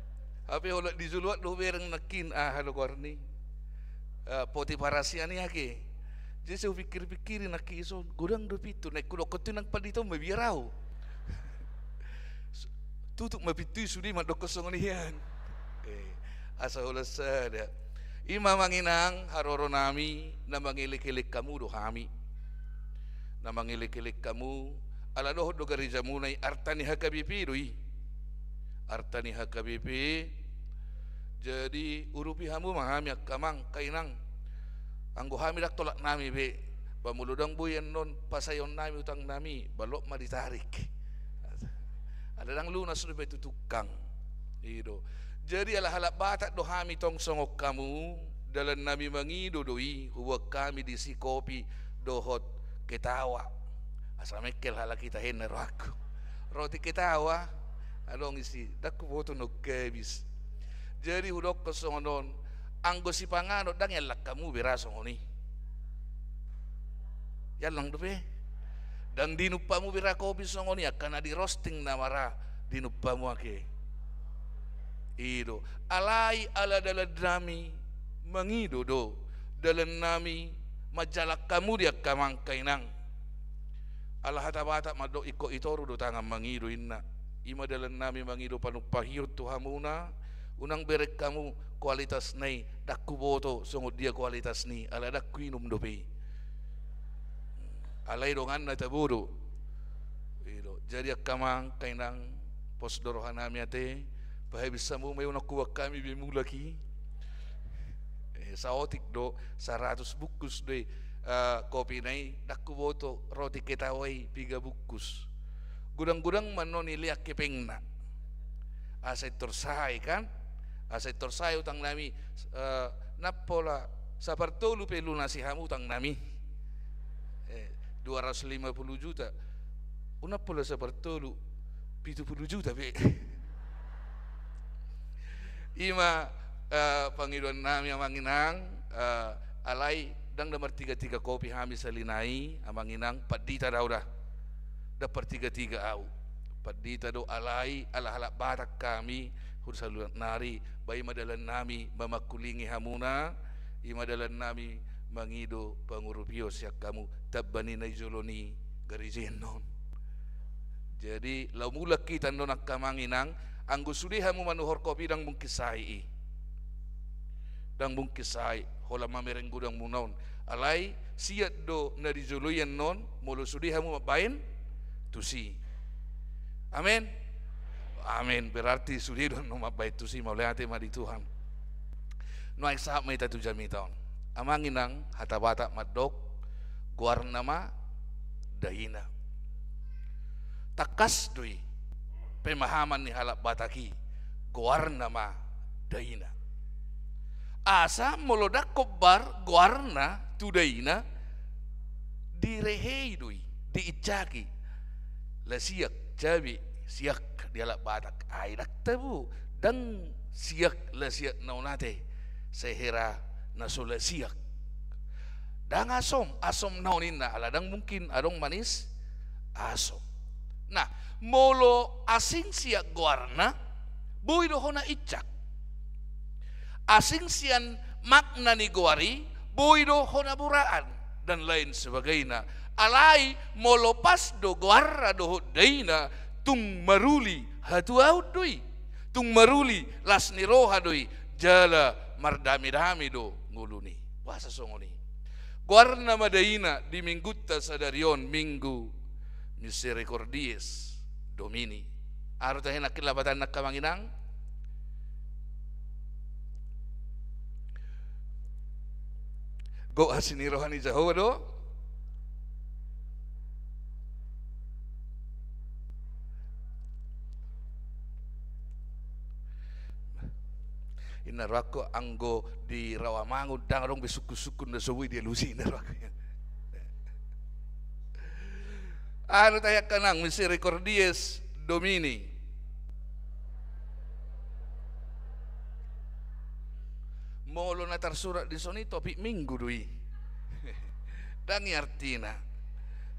Hape holan di joloan do hubereng nangkin, aha do goarna i? Eh, poti parasian i ake. Jadi sai hupikir-pikiri nangkin ison, godang do pintu, naeng hudokkon tu inang pandita on mabiar ahu. Tutup ma pintu i sude mandokkon songon i hian. Eh, asa holan sada. I ma, amang inang, haroronami, na mangelek-elek hamu do hami. Na mangelek-elek hamu, ala dohot do garejamuna i, arta ni H K B P do i. Arta ni H K B P. Jadi urupi hamu ma hami, angka amang, angka inang. Anggo hami ndang tolap nami be. Ba molo ndang boi annon pasaeon nami utang nami, balok ma ditarik. Ala ndang lunas dope tu tukang. I do. Jadi ala halak Batak do hami tong songon hamu, dalan nami mangido do i, huboan hami disi kopi dohot ketawa. Asa mengkel halak hita, hena rohangku. Roti ketawa, adong isi, ndang huboto na habis. Jadi hudokkon songon on, anggo sipanganon ndang iallang hamu be ra songon i. Iallang dope. Ndang diinum hamu be ra kopi songon i, angka na di roasting nama ra diinum hamu ake. I do. Alai ala dalan nami mangido do, dalan nami manjalang hamu di, angka amang, angka inang. Ala hata Batak mandok, ingkon i toru do tangan mangido, inna. I ma dalan nami mangido panumpahion tu hamuna, unang bereng hamu kualitasna i, ndang huboto songon dia kualitas ni, ala ndang huinum dope i. Alai donganna tabo do. I do. Jadi angka amang, angka inang, pos do roha nami ate, pahabis hamu ma i, unang huboan hami be mulak i. Eh, saotik do, saratus bungkus do i, eh, kopina i, ndang huboto roti ketawa i piga bungkus. Godang-godang ma annon ilean hepengna. Asa intor sae kan? Asa intor sae utang nami, eh, ndang pola sapartolu pe lunasi hamu utang nami. Eh, dua ratus lima puluh juta. Unang pola sapartolu, pitu puluh juta be. I ma, eh, pangidoan nami, amang inang, eh, alai ndang da martiga-tiga kopi hami sahali nai, amang inang, pandita do ahu da. Ndang martiga-tiga ahu. Pandita do, alai ala halak Batak hami, hurang saluat nari, ba i ma dalan nami mamangkulingi hamuna, i ma dalan nami mangido pangurupion sian hamu, tamba ni na di jolo ni gareja i annon. Jadi laho mulak hita annon, angka amang inang, anggo sude hamu manuhor kopi, ndang mungkin sae i. Ndang mungkin sae, holan mamereng godangmuna on. Alai siat do na di jolo i annon, molo sude hamu mambaen tusi. Amen. Amen. Berarti sude do annon mambaen tusi, mauliate ma di Tuhan. Nuaeng sahat ma hita tu jamita on. Amang inang, hata Batak mandok, goarna ma daina. Tangkas do i pemahaman ni halak Batak i, goarna ma daina. Asa molo ndang hombar goarna tu daina, direhei do i, diinjaki. Lasiak, cabe, Siak dialap Batak. Ai ndang tabo, ndang siak lasiak na unate, sai hera na so lasiak. Ndang asom, asom na on ninna, ala ndang mungkin adong manis asom. Nah, molo asing siak goarna, boi do hona incak. Asing sian makna ni goar i, boi do hona boraan, dan lain sebagainya. Alai molo pas do goarna dohot daina, tung maruli hatuaon do i, tung maruli las ni roha do i, jala mardame-dame do ngoluna i. Boasa songon i? Goarna ma daina di minggunta sadari on, Minggu Misericordiae Domini. Aha do tahe nangkin lapatanna, angka amang inang? Gok asi ni roha ni Jahowa do. Inna rohangku, anggo di Rawamangun ndang adong be sungkun-sungkun na so boi dialusi, inna rohangku. Aha do tahe, angka amang, Misericordiae Domini? Molo na tarsurat dison i topik Minggu do i. Ndang i artina.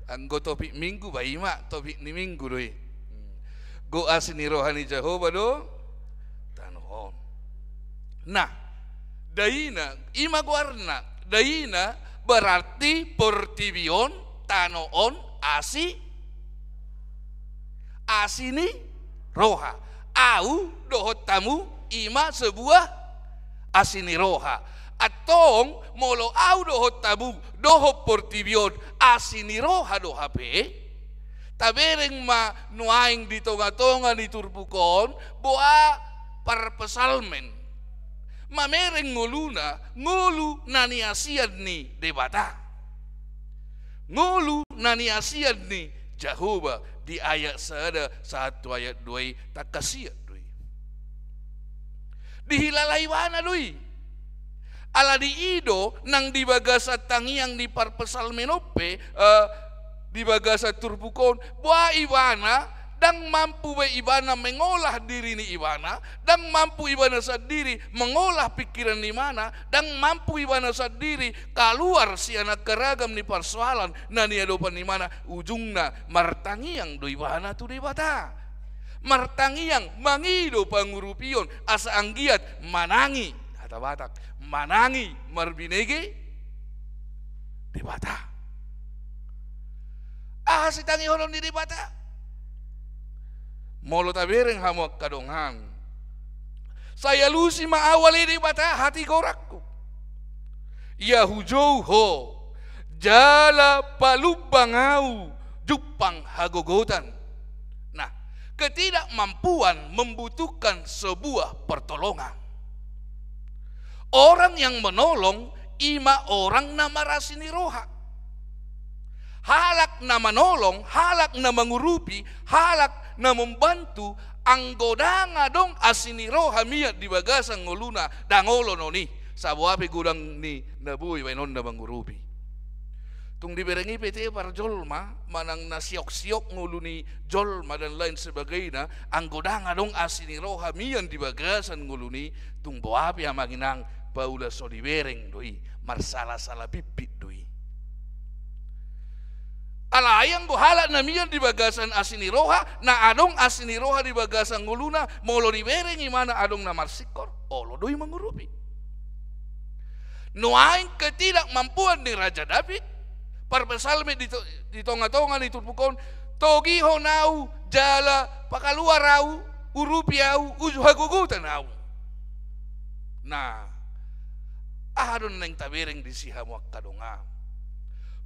Anggo topik Minggu, ba i ma topik ni Minggu do i. Gok asi ni roha ni Jahowa do tano on. Nah, daina, i ma goarna, daina berarti portibi on, tano on, asi, asi ni roha. Au dohot hamu i ma sebuah asi ni roha. Antong molo au dohot hamu dohot portibi on asi ni roha do hape, tabereng ma nuaeng di tonga-tonga ni turpuk on, boha parpsalmen mamereng ngoluna, ngolu na niasian ni Debata. Ngolu na niasian ni Jahowa di ayat sada sahat tu ayat dua i, tangkas siat do i. Dihilala ibana do i. Ala diido nang di bagasan tangiang ni parpsalmen on pe, eh, di bagasan turpuk on, boha ibana ndang mampu be ibana mengolah diri ni ibana, ndang mampu ibana sandiri mengolah pikiran ni ibana, ndang mampu ibana sandiri kaluar sian angka ragam ni parsoalan na niadopan ni ibana, ujungna martangiang do ibana tu Debata. Martangiang, mangido pangurupion, asa anggiat manangi, hata Batak, manangi marbinege Debata. Aha sitangihonon ni Debata? Molo tabereng hamu angka dongan, sai alusi ma au ale Debata hatigoranku. Ia hujou ho, jala palumbang au jumpang hagogotan. Nah, ketidakmampuan membutuhkan sebuah pertolongan. Orang yang menolong, i ma orang na marasi ni roha. Halak na manolong, halak na mangurupi, halak na membantu, anggo ndang adong asi ni roha mian di bagasan ngoluna, ndang olo non i, saboa pe godang ni na boi baenonna mangurupi. Tung dibereng i pe te parjolma, manang na siok-siok ngolu ni jolma dan lain sebagainya, anggo ndang adong asi ni roha mian di bagasan ngoluna i, tung boha pe amang inang, paula so dibereng do i, marsala-sala pimpit do i. Alai anggo halak na mian di bagasan asi ni roha, na adong asi ni roha di bagasan ngoluna, molo dibereng ibana adong na marsingkor, olo do i mangurupi. Nuaeng ketidakmampuan ni Raja Daud, parpsalmen di to-, di tonga-tonga ni turpuk on, togihon au jala pakaluar au, urupi au, uju hagogotan au. Nah, aha do naeng tabereng disi hamu angka dongan?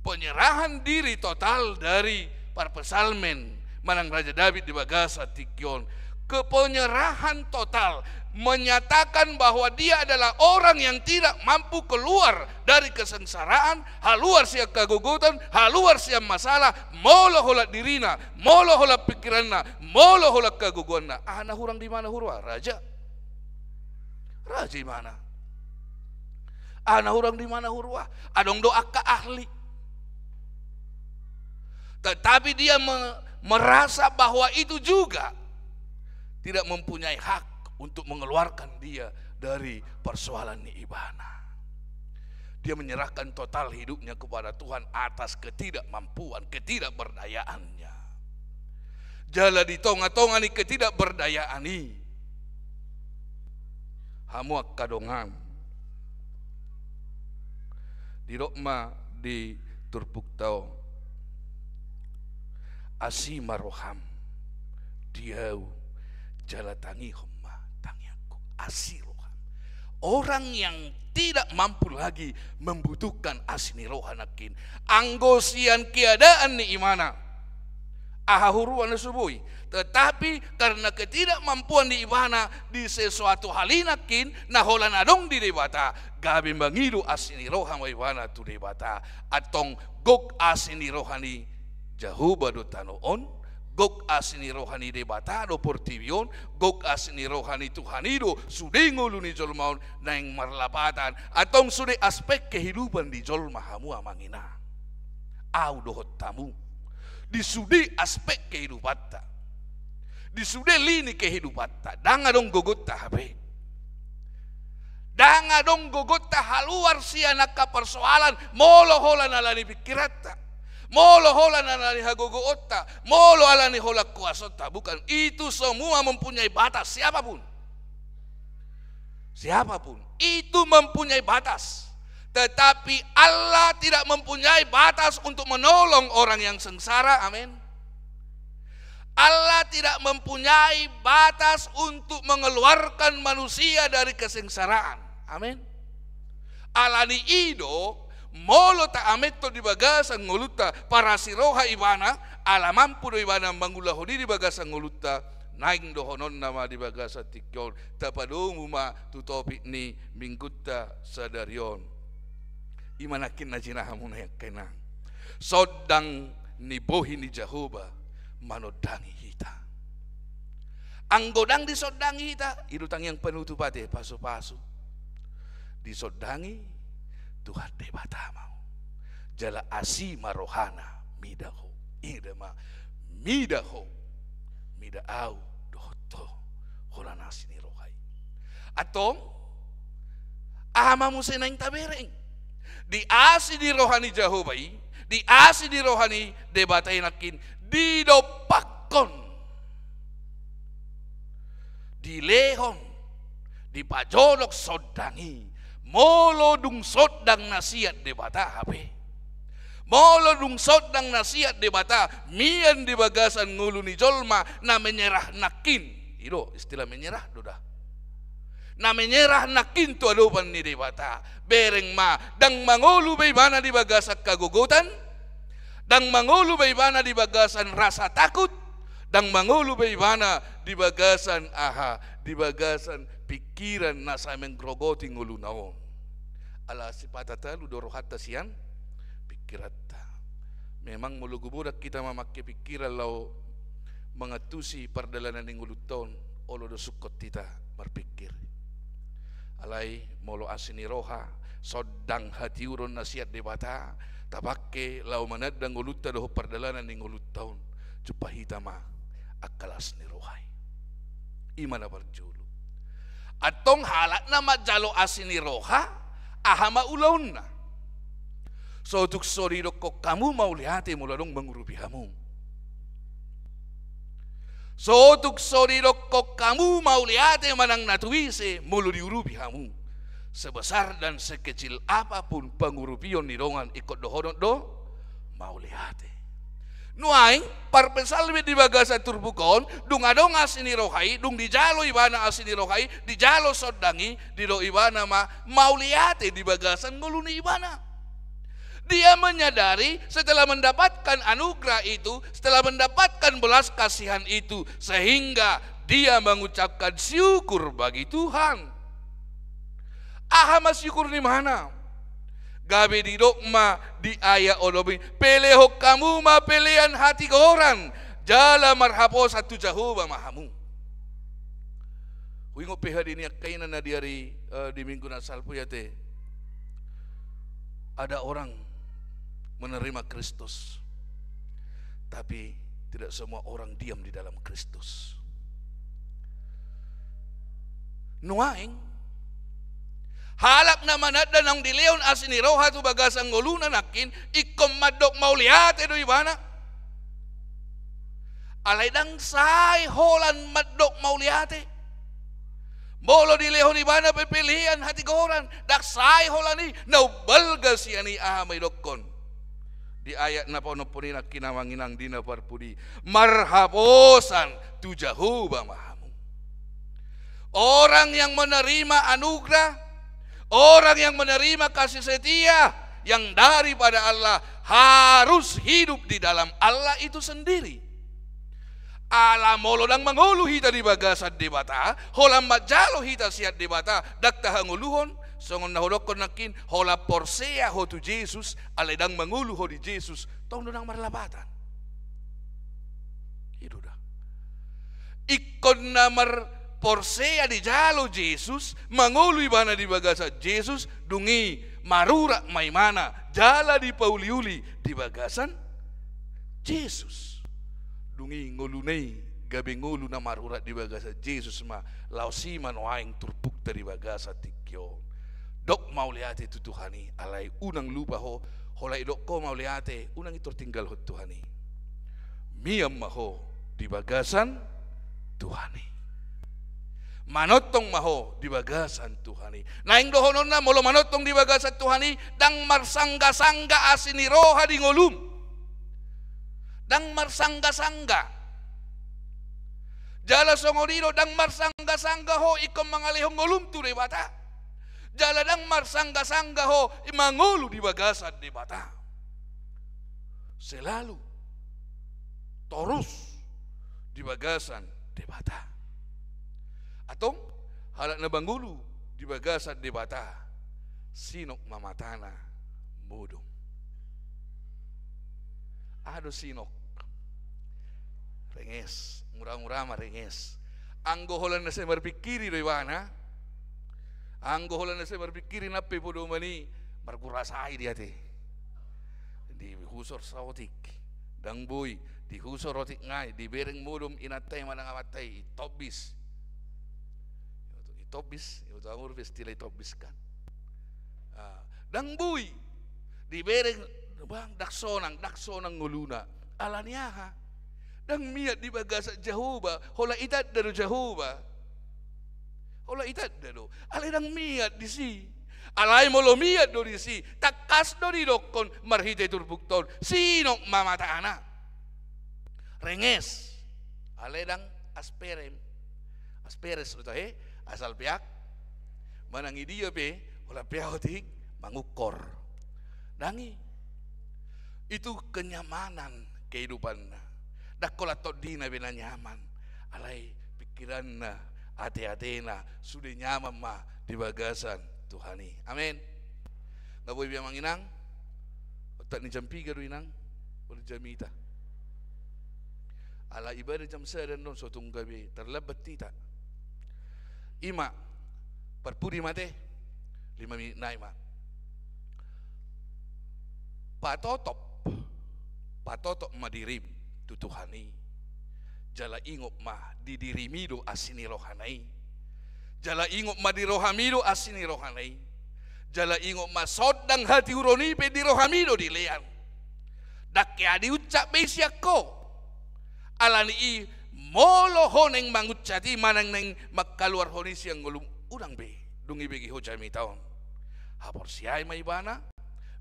Penyerahan diri total dari parpsalmen manang Raja Daud di bagasan tingki on. Kepenyerahan total, menyatakan bahwa dia adalah orang yang tidak mampu keluar dari kesengsaraan, haluar sian hagogotan, haluar sian masalah, molo holan dirina, molo holan pikiranna, molo holan hagogoanna. Aha na hurang di ibana huroha, raja? Raja ibana. Aha na hurang di ibana huroha? Adong do angka ahli. Tetapi dia me-, merasa bahwa itu juga tidak mempunyai hak untuk mengeluarkan dia dari persoalan ni ibana. Dia menyerahkan total hidupnya kepada Tuhan atas ketidakmampuan, ketidakberdayaannya. Jala di tonga-tonga ni ketidakberdayaan i, hamu angka dongan, didok ma di turpukta on, asi ma roham di ahu, jala tangihon ma tangiangku. Asi roham. Orang yang tidak mampu lagi membutuhkan asi ni roha nangkin. Anggo sian keadaan ni ibana, aha huroha na so boi. Tetapi karena ketidakmampuan di ibana di sesuatu hal i nangkin, na holan adong di Debata, gabe mangido asi ni roha ma ibana tu Debata. Antong gok asi ni roha ni Jahowa do tano on, gok asi ni roha ni Debata do portibi on, gok asi ni roha ni Tuhan i do sude ngolu ni jolma on, naeng marlapatan antong sude aspek kehidupan ni jolma, hamu amang inang. Ahu dohot hamu, di sude aspek kehidupanta, di sude lini kehidupanta, ndang adong gogonta hape. Ndang adong gogonta haluar sian angka persoalan, molo holan ala ni pingkiranta, molo holan ala ni hagogoonta, molo ala ni holan kuasanta. Bukan, itu semua mempunyai batas, siapapun. Siapapun itu mempunyai batas. Tetapi Allah tidak mempunyai batas untuk menolong orang yang sengsara. Amin. Allah tidak mempunyai batas untuk mengeluarkan manusia dari kesengsaraan. Amin. Ala ni i do, molo taamethon di bagasan ngolunta parasi roha ibana, ala mampu do ibana mangulahon i di bagasan ngolunta, naeng dohononna ma di bagasan tingki on, tapadomu ma tu topik ni minggunta sadari on. I ma nangkin na jinalahan muna i angka inang. Sondang ni bohi ni Jahowa manondangi hita. Anggo ndang disondangi hita, i do tangiang panutup ate, pasupasu. Disondangi Tuhan Debata ma ho. Jala asi ma rohana mida ho. Ida ma, mida ho, mida ahu dohot ho, holan asi ni roha i. Antong, aha ma muse naeng tabereng? Di asi ni roha ni Jahowa i, di asi ni roha ni Debata i nangkin, didompakkon, dilehon, dipajolok sondang i, molo dung sondang na sian Debata hape. Molo dung sondang na sian Debata mian di bagasan ngolu ni jolma na menyerah nangkin. I do, istilah menyerah do da. Na menyerah nangkin tu adopan ni Debata. Bereng ma, ndang mangolu be ibana di bagasan hagogotan, ndang mangolu be ibana di bagasan rasa takut, ndang mangolu be ibana di bagasan aha, di bagasan pingkiran na sai manggerogoti ngoluna on. Ala sipata talu do rohanta sian pingkiranta. Memang molo gumodan hita mamangke pingkiran laho mangantusi pardalanan ni ngolunta on, olo do sungkot hita marpingkir. Alai molo asi ni roha, sondang hatiuron na sian Debata, tapangke laho mananda ngolunta dohot pardalanan ni ngolunta on, jumpa hita ma angka las ni roha i. I ma na parjolo. Antong halak na manjalo asi ni roha, aha ma ulaonna? So tung so didokkon hamu mauliate molo adong mangurupi hamu. So tung so didokkon hamu mauliate manang na tu ise molo diurupi hamu. Sebesar dan sekecil apapun pangurupion ni dongan, ingkon dohonon do mauliate. Nuaeng, parpsalmen di bagasan turpuk on, dung adong asi ni roha i, dung dijalo ibana asi ni roha i, dijalo sondang i, didok ibana ma mauliate di bagasan ngolu ni ibana. Dia menyadari setelah mendapatkan anugerah itu, setelah mendapatkan belas kasihan itu, sehingga dia mengucapkan syukur bagi Tuhan. Aha ma syukur ni ibana? Gabe didok ma di ayat onom i, pelehon hamu ma pelean hatigoran, jala marhaposan tu Jahowa ma hamu. Huingot pe hadi ni angka ina na di ari, eh, di minggu na salpu i ate. Ada orang menerima Kristus, tapi Tidak semua orang diam di dalam Kristus. Nuaeng, halak na mananda naung dilehon asi ni roha tu bagasan ngoluna nangkin, ingkon mandok mauliate do ibana. Alai ndang sae holan mandok mauliate. Molo dilehon ibana pe pelean, hatigoran, ndang sae holan i, na umbalga sian i aha ma idokkon. Di ayat na paonomhon i nangkin, amang inang, di na parpudi, marhaposan tu Jahowa ma hamu. Orang yang menerima anugerah, orang yang menerima kasih setia yang daripada Allah harus hidup di dalam Allah itu sendiri. Ala molo ndang mangolu hita di bagasan Debata, holan manjalo hita sian Debata, ndang tahangoluhon, songon na hudokkon nangkin, holan porsea ho tu Jesus, alai ndang mangolu ho di Jesus, tong do ndang marlapatan. I do da. Ingkon na marporsea dijalo Jesus, mangolu ibana di bagasan Jesus, dung i marurat ma ibana, jala dipauliuli di bagasan Jesus. Dung i ngoluna i gabe ngolu na marurat di bagasan Jesus ma, laos i ma nuaeng turpukta di bagasan tingki on. Dok mauliate tu Tuhan i, alai unang lupa ho, holan idok ho mauliate, unang i tor tinggalhon Tuhan i. Mian ma ho di bagasan Tuhan i. Manongtong ma ho di bagasan Tuhan i. Naeng dohononna, molo manongtong di bagasan Tuhan i, ndang marsanggasangga asi ni roha di ngolum. Ndang marsanggasangga. Jala songon i do, ndang marsanggasangga ho ingkon mangalehon ngolum tu Debata. Jala ndang marsanggasangga ho i mangolu di bagasan Debata. Selalu torus di bagasan Debata. Antong, halak na mangolu di bagasan Debata, sinok ma matana modom. Aha do sinok? Renges, mura-mura ma renges. Anggo holan na sai marpingkiri do ibana, anggo holan na sai marpingkiri nang pe podoman i, margurasai dia te. Dihusor saotik, ndang boi, dihusor otik nai, dibereng modom inanta i manang amanta i, itombis. Itombis, iboto hamu do istilah itombis kan. Ah, ndang boi. Dibereng, bang, ndang sonang, ndang sonang ngoluna. Ala ni aha? Ndang miat di bagasan Jahowa, holan itanda do Jahowa. Holan itanda do. Alai ndang miat disi. Alai molo miat do disi, tangkas do didokkon marhite turpukta on, sinok ma matana. Renges. Alai ndang asperem. Asperes do tahe, asal peak. Manang idia pe, holan pe otik mangungkor. Ndang i. Itu kenyamanan kehidupanna. Ndang holan tondina be na nyaman. Alai pikiranna, ate-atena, sude nyaman ma di bagasan Tuhan i. Amen. Nga boi be amang inang, otak ni jam piga do inang, boleh jamita. Ala ibadah jam sada non so tung gabe terlambat hita. I ma, parpudi ma te, lima minit nai ma. Patotop, patotop ma dirim tu Tuhan i. Jala ingot ma, di dirimi do asi ni rohana i. Jala ingot ma, di rohami do asi ni rohana i. Jala ingot ma, sondang hatiuron i pe di rohami do dilean. Ndang hea diuncap be i sian ho. Ala ni i, molo ho naeng manguncap i manang naeng mangkaluarhon i sian ngolum, unang be, dung ibege ho jamita on. Haporseai ma ibana,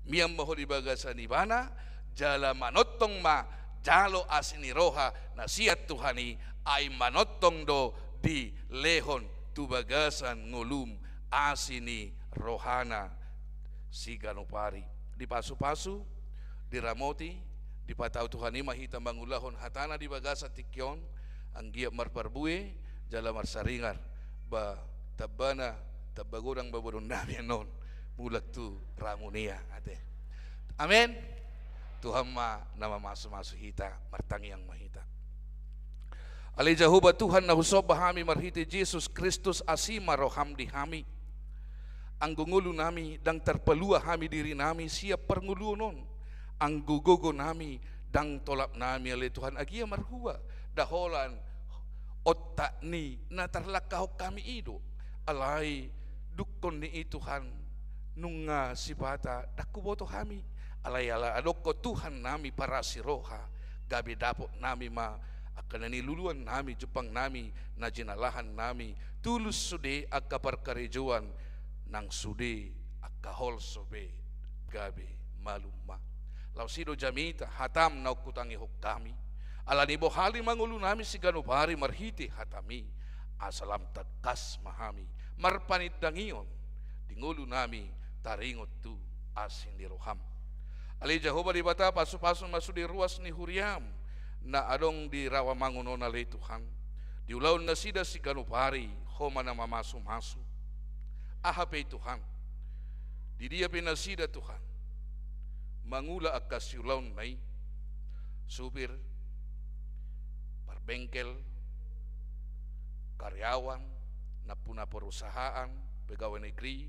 mian ma ho di bagasan ibana, jala manongtong ma jalo asi ni roha na sian Tuhan i, ai manongtong do dilehon tu bagasan ngolum asi ni rohana siganup ari. Dipasu-pasu, diramoti, dipatau Tuhan i ma hita mangulahon hatana di bagasan tingki on, anggiat marparbue, jala marsaringar, ba tambana, tamba godang ba bodong nami annon, mulak tu ramun ia, ate. Amen. Tuhan ma na mamasu-masu hita, martangiang ma hita. Ale Jahowa Tuhan na husomba hami marhite Jesus Kristus, asi ma roham di hami. Anggo ngolu nami, ndang tarpalua hami diri nami sian parngoluon on. Anggo gogo nami, Ndang tolap nami ale Tuhan agia marhua, nda holan ontak ni na tarlangkahon hami i do. Alai dungkon ni i Tuhan, nunga sipata ndang huboto hami. Alai ala adong Ho Tuhan nami parasi roha, gabe dapot nami ma angka na niluluan nami, jumpang nami, na jinalahan nami, tulus sude angka parkarejoan, nang sude angka holso pe gabe malum ma. Laos i do jamita hatam naung hutangihon hami. Ala ni bohali ma ngolu nami siganup ari marhite hatam i, asa lam tangkas ma hami marpanindangion di ngolu nami taringot tu asi ni roham. Ale Jahowa Debata, pasupasu ma sude ruas ni huriam na adong di Rawamangun on ale Tuhan. Diulaon nasida siganup ari, Ho ma na mamasumasu. Aha pe i Tuhan, di dia pe nasida Tuhan mangula angka siulaonna i, supir, parbengkel, karyawan, nampuna perusahaan, pegawai negeri,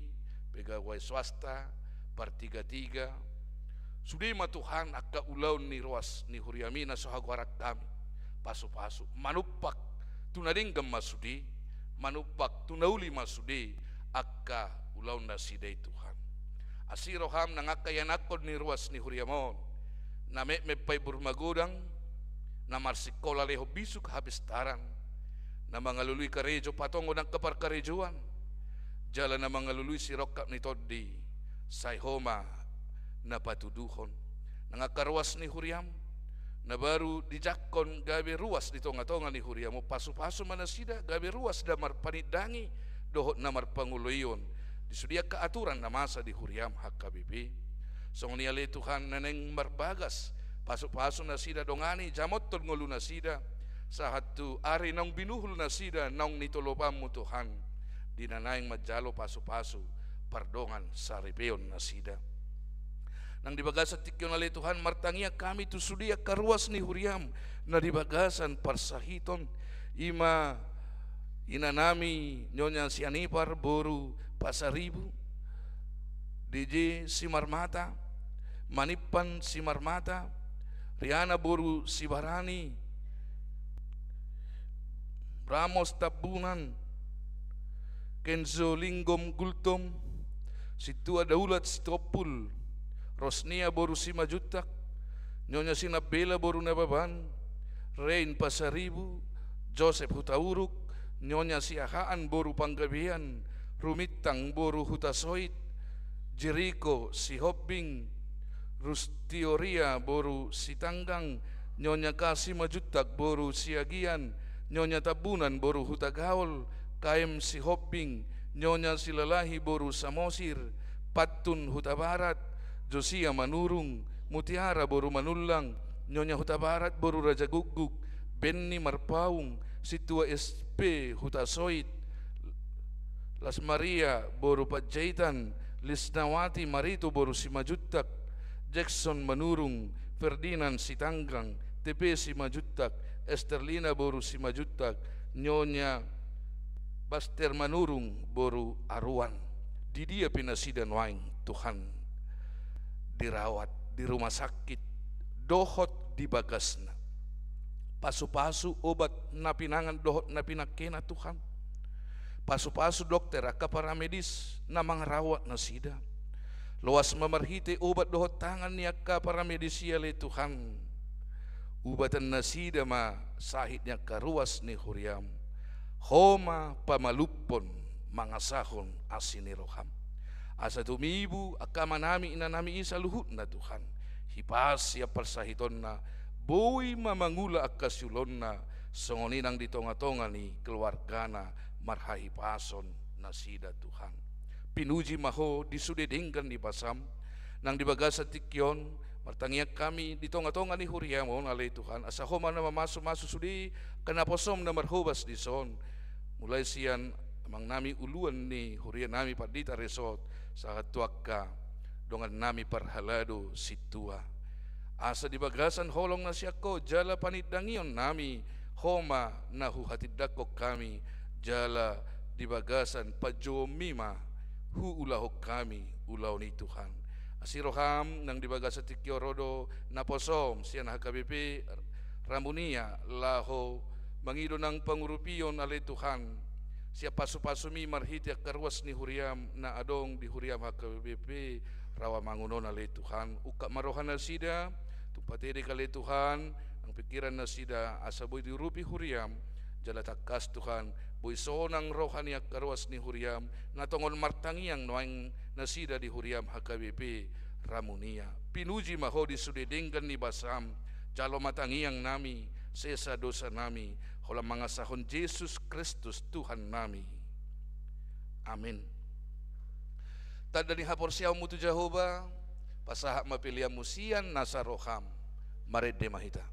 pegawai swasta, partigatiga. Sude ma Tuhan angka ulaon ni ruas ni huriam i na so hagoaran hami. Pasupasu, manumpak tu na denggan ma sude, manumpak tu na uli ma sude angka ulaon nasida i Tuhan. Asi roham nang angka ianakhon ni ruas ni huriam on, na metmet paimbur magodang, na marsingkola lehon bisuk hapistaran, na mangalului karejo patongon angka parkarejoan, jala na mangalului sirongkap ni tondi, sai Ho ma na patuduhon. Nang angka ruas ni huriam na baru dijangkon gabe ruas di tongatonga ni huriam on, pasupasu ma nasida gabe ruas na marpanindangi dohot na marpangoloion di sude angka aturan na masa di huriam H K B P. Songon i ale Tuhan na naeng marbagas, pasupasu nasida, dongani, jamothon ngolu nasida sahat tu ari naung binuhul nasida naung nitolopanmu Tuhan, di na naeng manjalo pasupasu pardongan saripeon nasida. Nang di bagasan tingki on ale Tuhan, martangiang hami tu sude angka ruas ni huriam na di bagasan parsahiton, i ma inanami Nyonya Sianipar boru Pasaribu, D J Simarmata, Manimpan Simarmata, Riana boru Sibarani, Ramos Tambunan, Kenzo Linggom Gultom, Sintua Daulat Sitompul, Rosnia boru Simanjuntak, Nyonya Sinambela boru Nababan, Rein Pasaribu, Josep Hutauruk, Nyonya Siahaan boru Panggabean, Rumintang boru Hutasoit, Jeriko Sihombing, Rustioria boru Sitanggang, Nyonya K Simanjuntak boru Siagian, Nyonya Tambunan boru Hutagaol, K M Sihombing, Nyonya Silalahi boru Samosir, Pantun Hutabarat, Josia Manurung, Mutiara boru Manullang, Nyonya Hutabarat boru Rajagugguk, Benny Marpaung, Sintua S P Hutasoit, Las Maria boru Panjaitan, Lisnawati Marito boru Simanjuntak, Jackson Manurung, Ferdinand Sitanggang, T P Simanjuntak, Esterlina boru Simanjuntak, Nyonya Baster Manurung boru Aruan. Di dia pe nasida nuaeng Tuhan dirawat di rumah sakit dohot di bagasna. Pasupasu obat na pinangan dohot na pinangkena Tuhan. Pasupasu dokter, angka paramedis na mangarawat nasida. Loas ma marhite obat dohot tangan ni angka paramedis i ale Tuhan. Ubatan nasida ma sahit ni angka ruas ni huriam. Ho ma pamalumhon mangasahon asi ni roham. Asa tumibu angka amanami inanami i saluhutna Tuhan. Hipas sian parsahitonna, boi ma mangula angka siulaonna, songon i nang di tongatonga ni keluargana marhahipason nasida Tuhan. Pinuji ma Ho di sude denggan ni basam, nang di bagasan tingki on, martangiang hami di tongatonga ni huriam on ale Tuhan, asa Ho ma na mamasumasu sude angka naposom na marhobas dison, mulai sian amangnami uluan ni hurianami pandita resort, sahat tu angka dongannami parhalado sintua. Asa di bagasan holong na sian Ho jala panindangionnami, Ho ma na huhatindangkon hami, jala di bagasan panjouonmi ma huulahon hami ulaon i Tuhan. Asi roham nang di bagasan tingki on ro do naposom sian H K B P Ramunia laho mangido nang pangurupion ale Tuhan, sian pasupasumi marhite angka ruas ni huriam na adong di huriam H K B P Rawamangun on ale Tuhan. Ungkap ma roha nasida, tung patedek ale Tuhan nang pingkiran nasida asa boi diurupi huriam, jala tangkas Tuhan, boi sonang roha ni angka ruas ni huriam na tongon martangiang nuaeng nasida di huriam H K B P Ramunia. Pinuji ma Ho di sude denggan ni basam, jalo ma tangiang nami, sesa dosa nami, holan mangasahon Jesus Kristus Tuhan nami. Amin. Tanda ni haporseaonmu tu Jahowa, pasahat ma peleanmu sian nasa roham. Marende ma hita.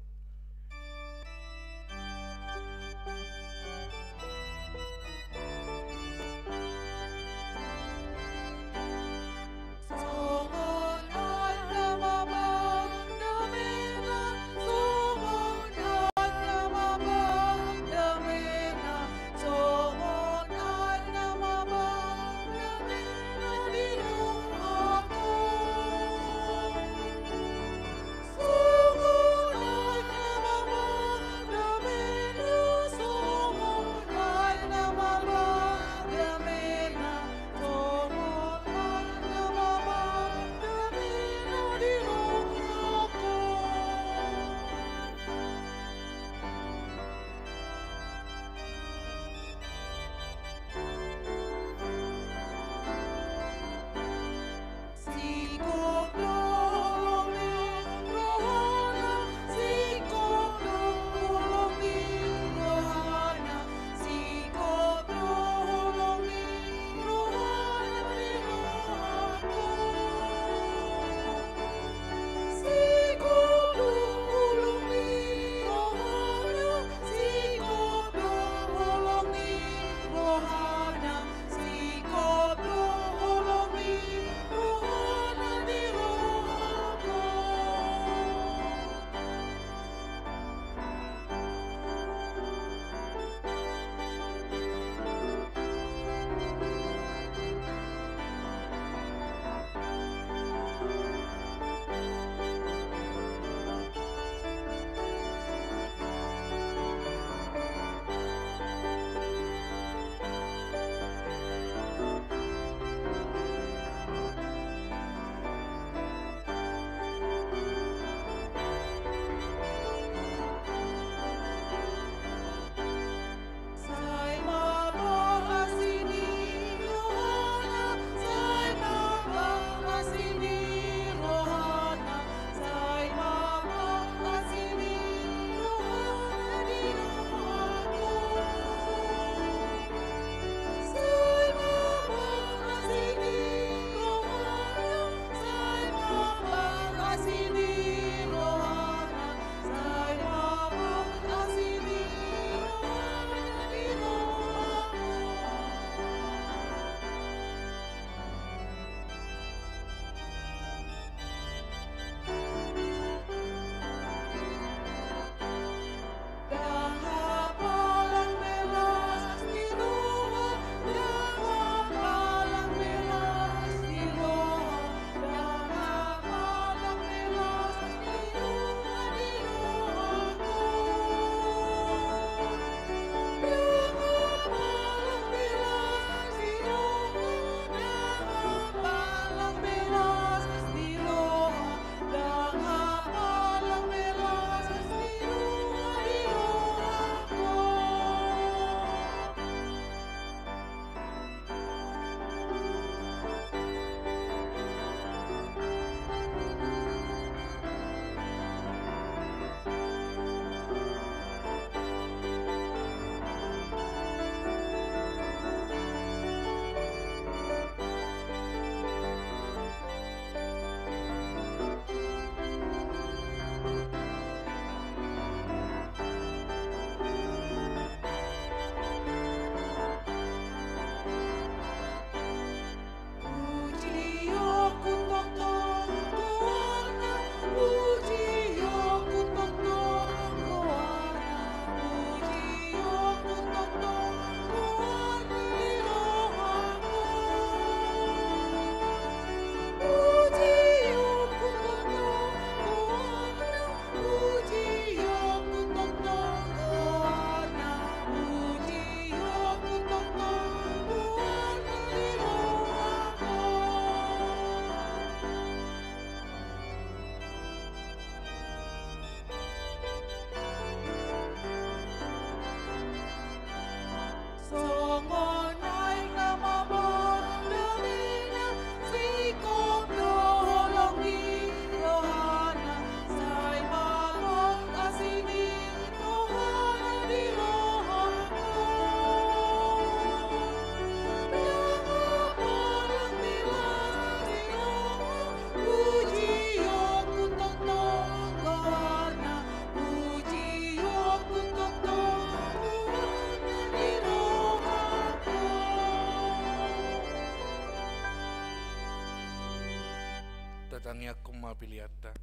Tatangianghon ma peleanta.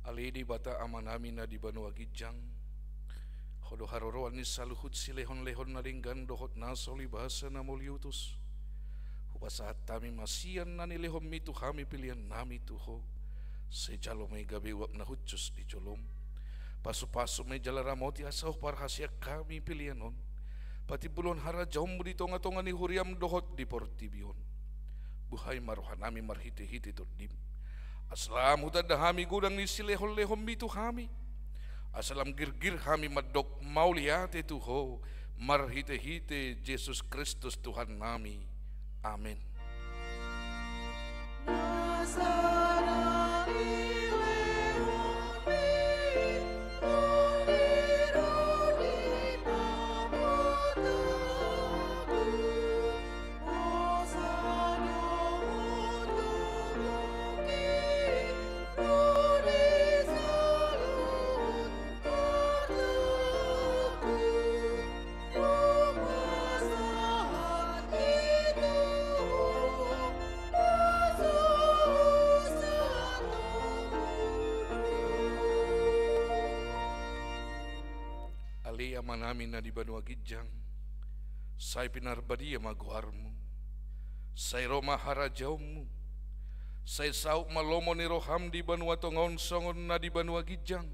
Ale Debata Amanami na di banua ginjang, Ho do haroroan ni saluhut silehonlehon na denggan dohot na solibasa na mauliutus. Hupasahat hami ma sian na nilehonMi tu hami peleannami tu Ho. Sai jalo ma i gabe uap na hushus di jolom. Pasupasu ma i jala ramoti asa huparhaseang hami pelean on patimbulhon harajaonMu di tongatonga ni huriaM dohot di portibi on. Buhai ma rohanami marhitehite TondiM, asa lam hutanda hami godang ni silehonlehonMi tu hami, asa lam girgir hami mandok mauliate tu Ho, marhitehite Jesus Kristus Tuhannami. Amen. Ale Amanami na di banua ginjang, sai pinarbadia ma goarMu. Sai ro ma harajaonMu. Sai saut ma lomo ni rohaM di banua tonga on songon na di banua ginjang.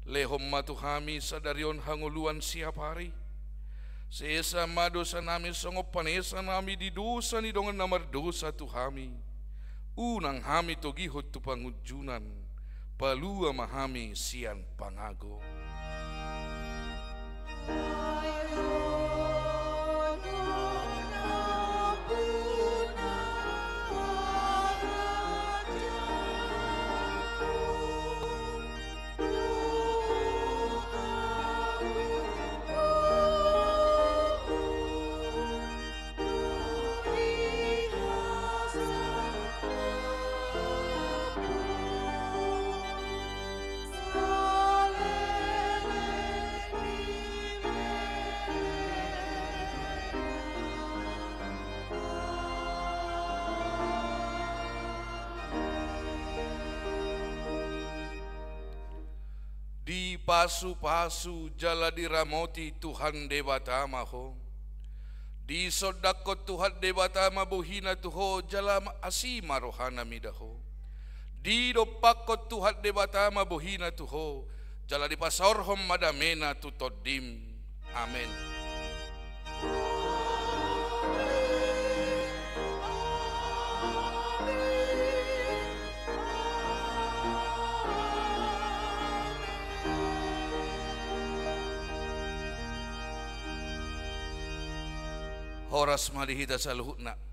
Lehon ma tu hami sadari on hangoluan siapari. Sesa ma dosanami songon panesanami di dosa ni dongan na mardosa tu hami. Unang hami togihon tu pangunjunan, palua ma hami sian pangago. Dipasupasu jala diramoti Tuhan Debata ma ho. Disondangkon Tuhan Debata ma bohina tu ho, jala ma-, asi ma rohana mida ho. Didompakkon Tuhan Debata ma bohina tu ho, jala dipasaorhon ma damena tu tondim. Amen. Horas ma di hita saluhutna.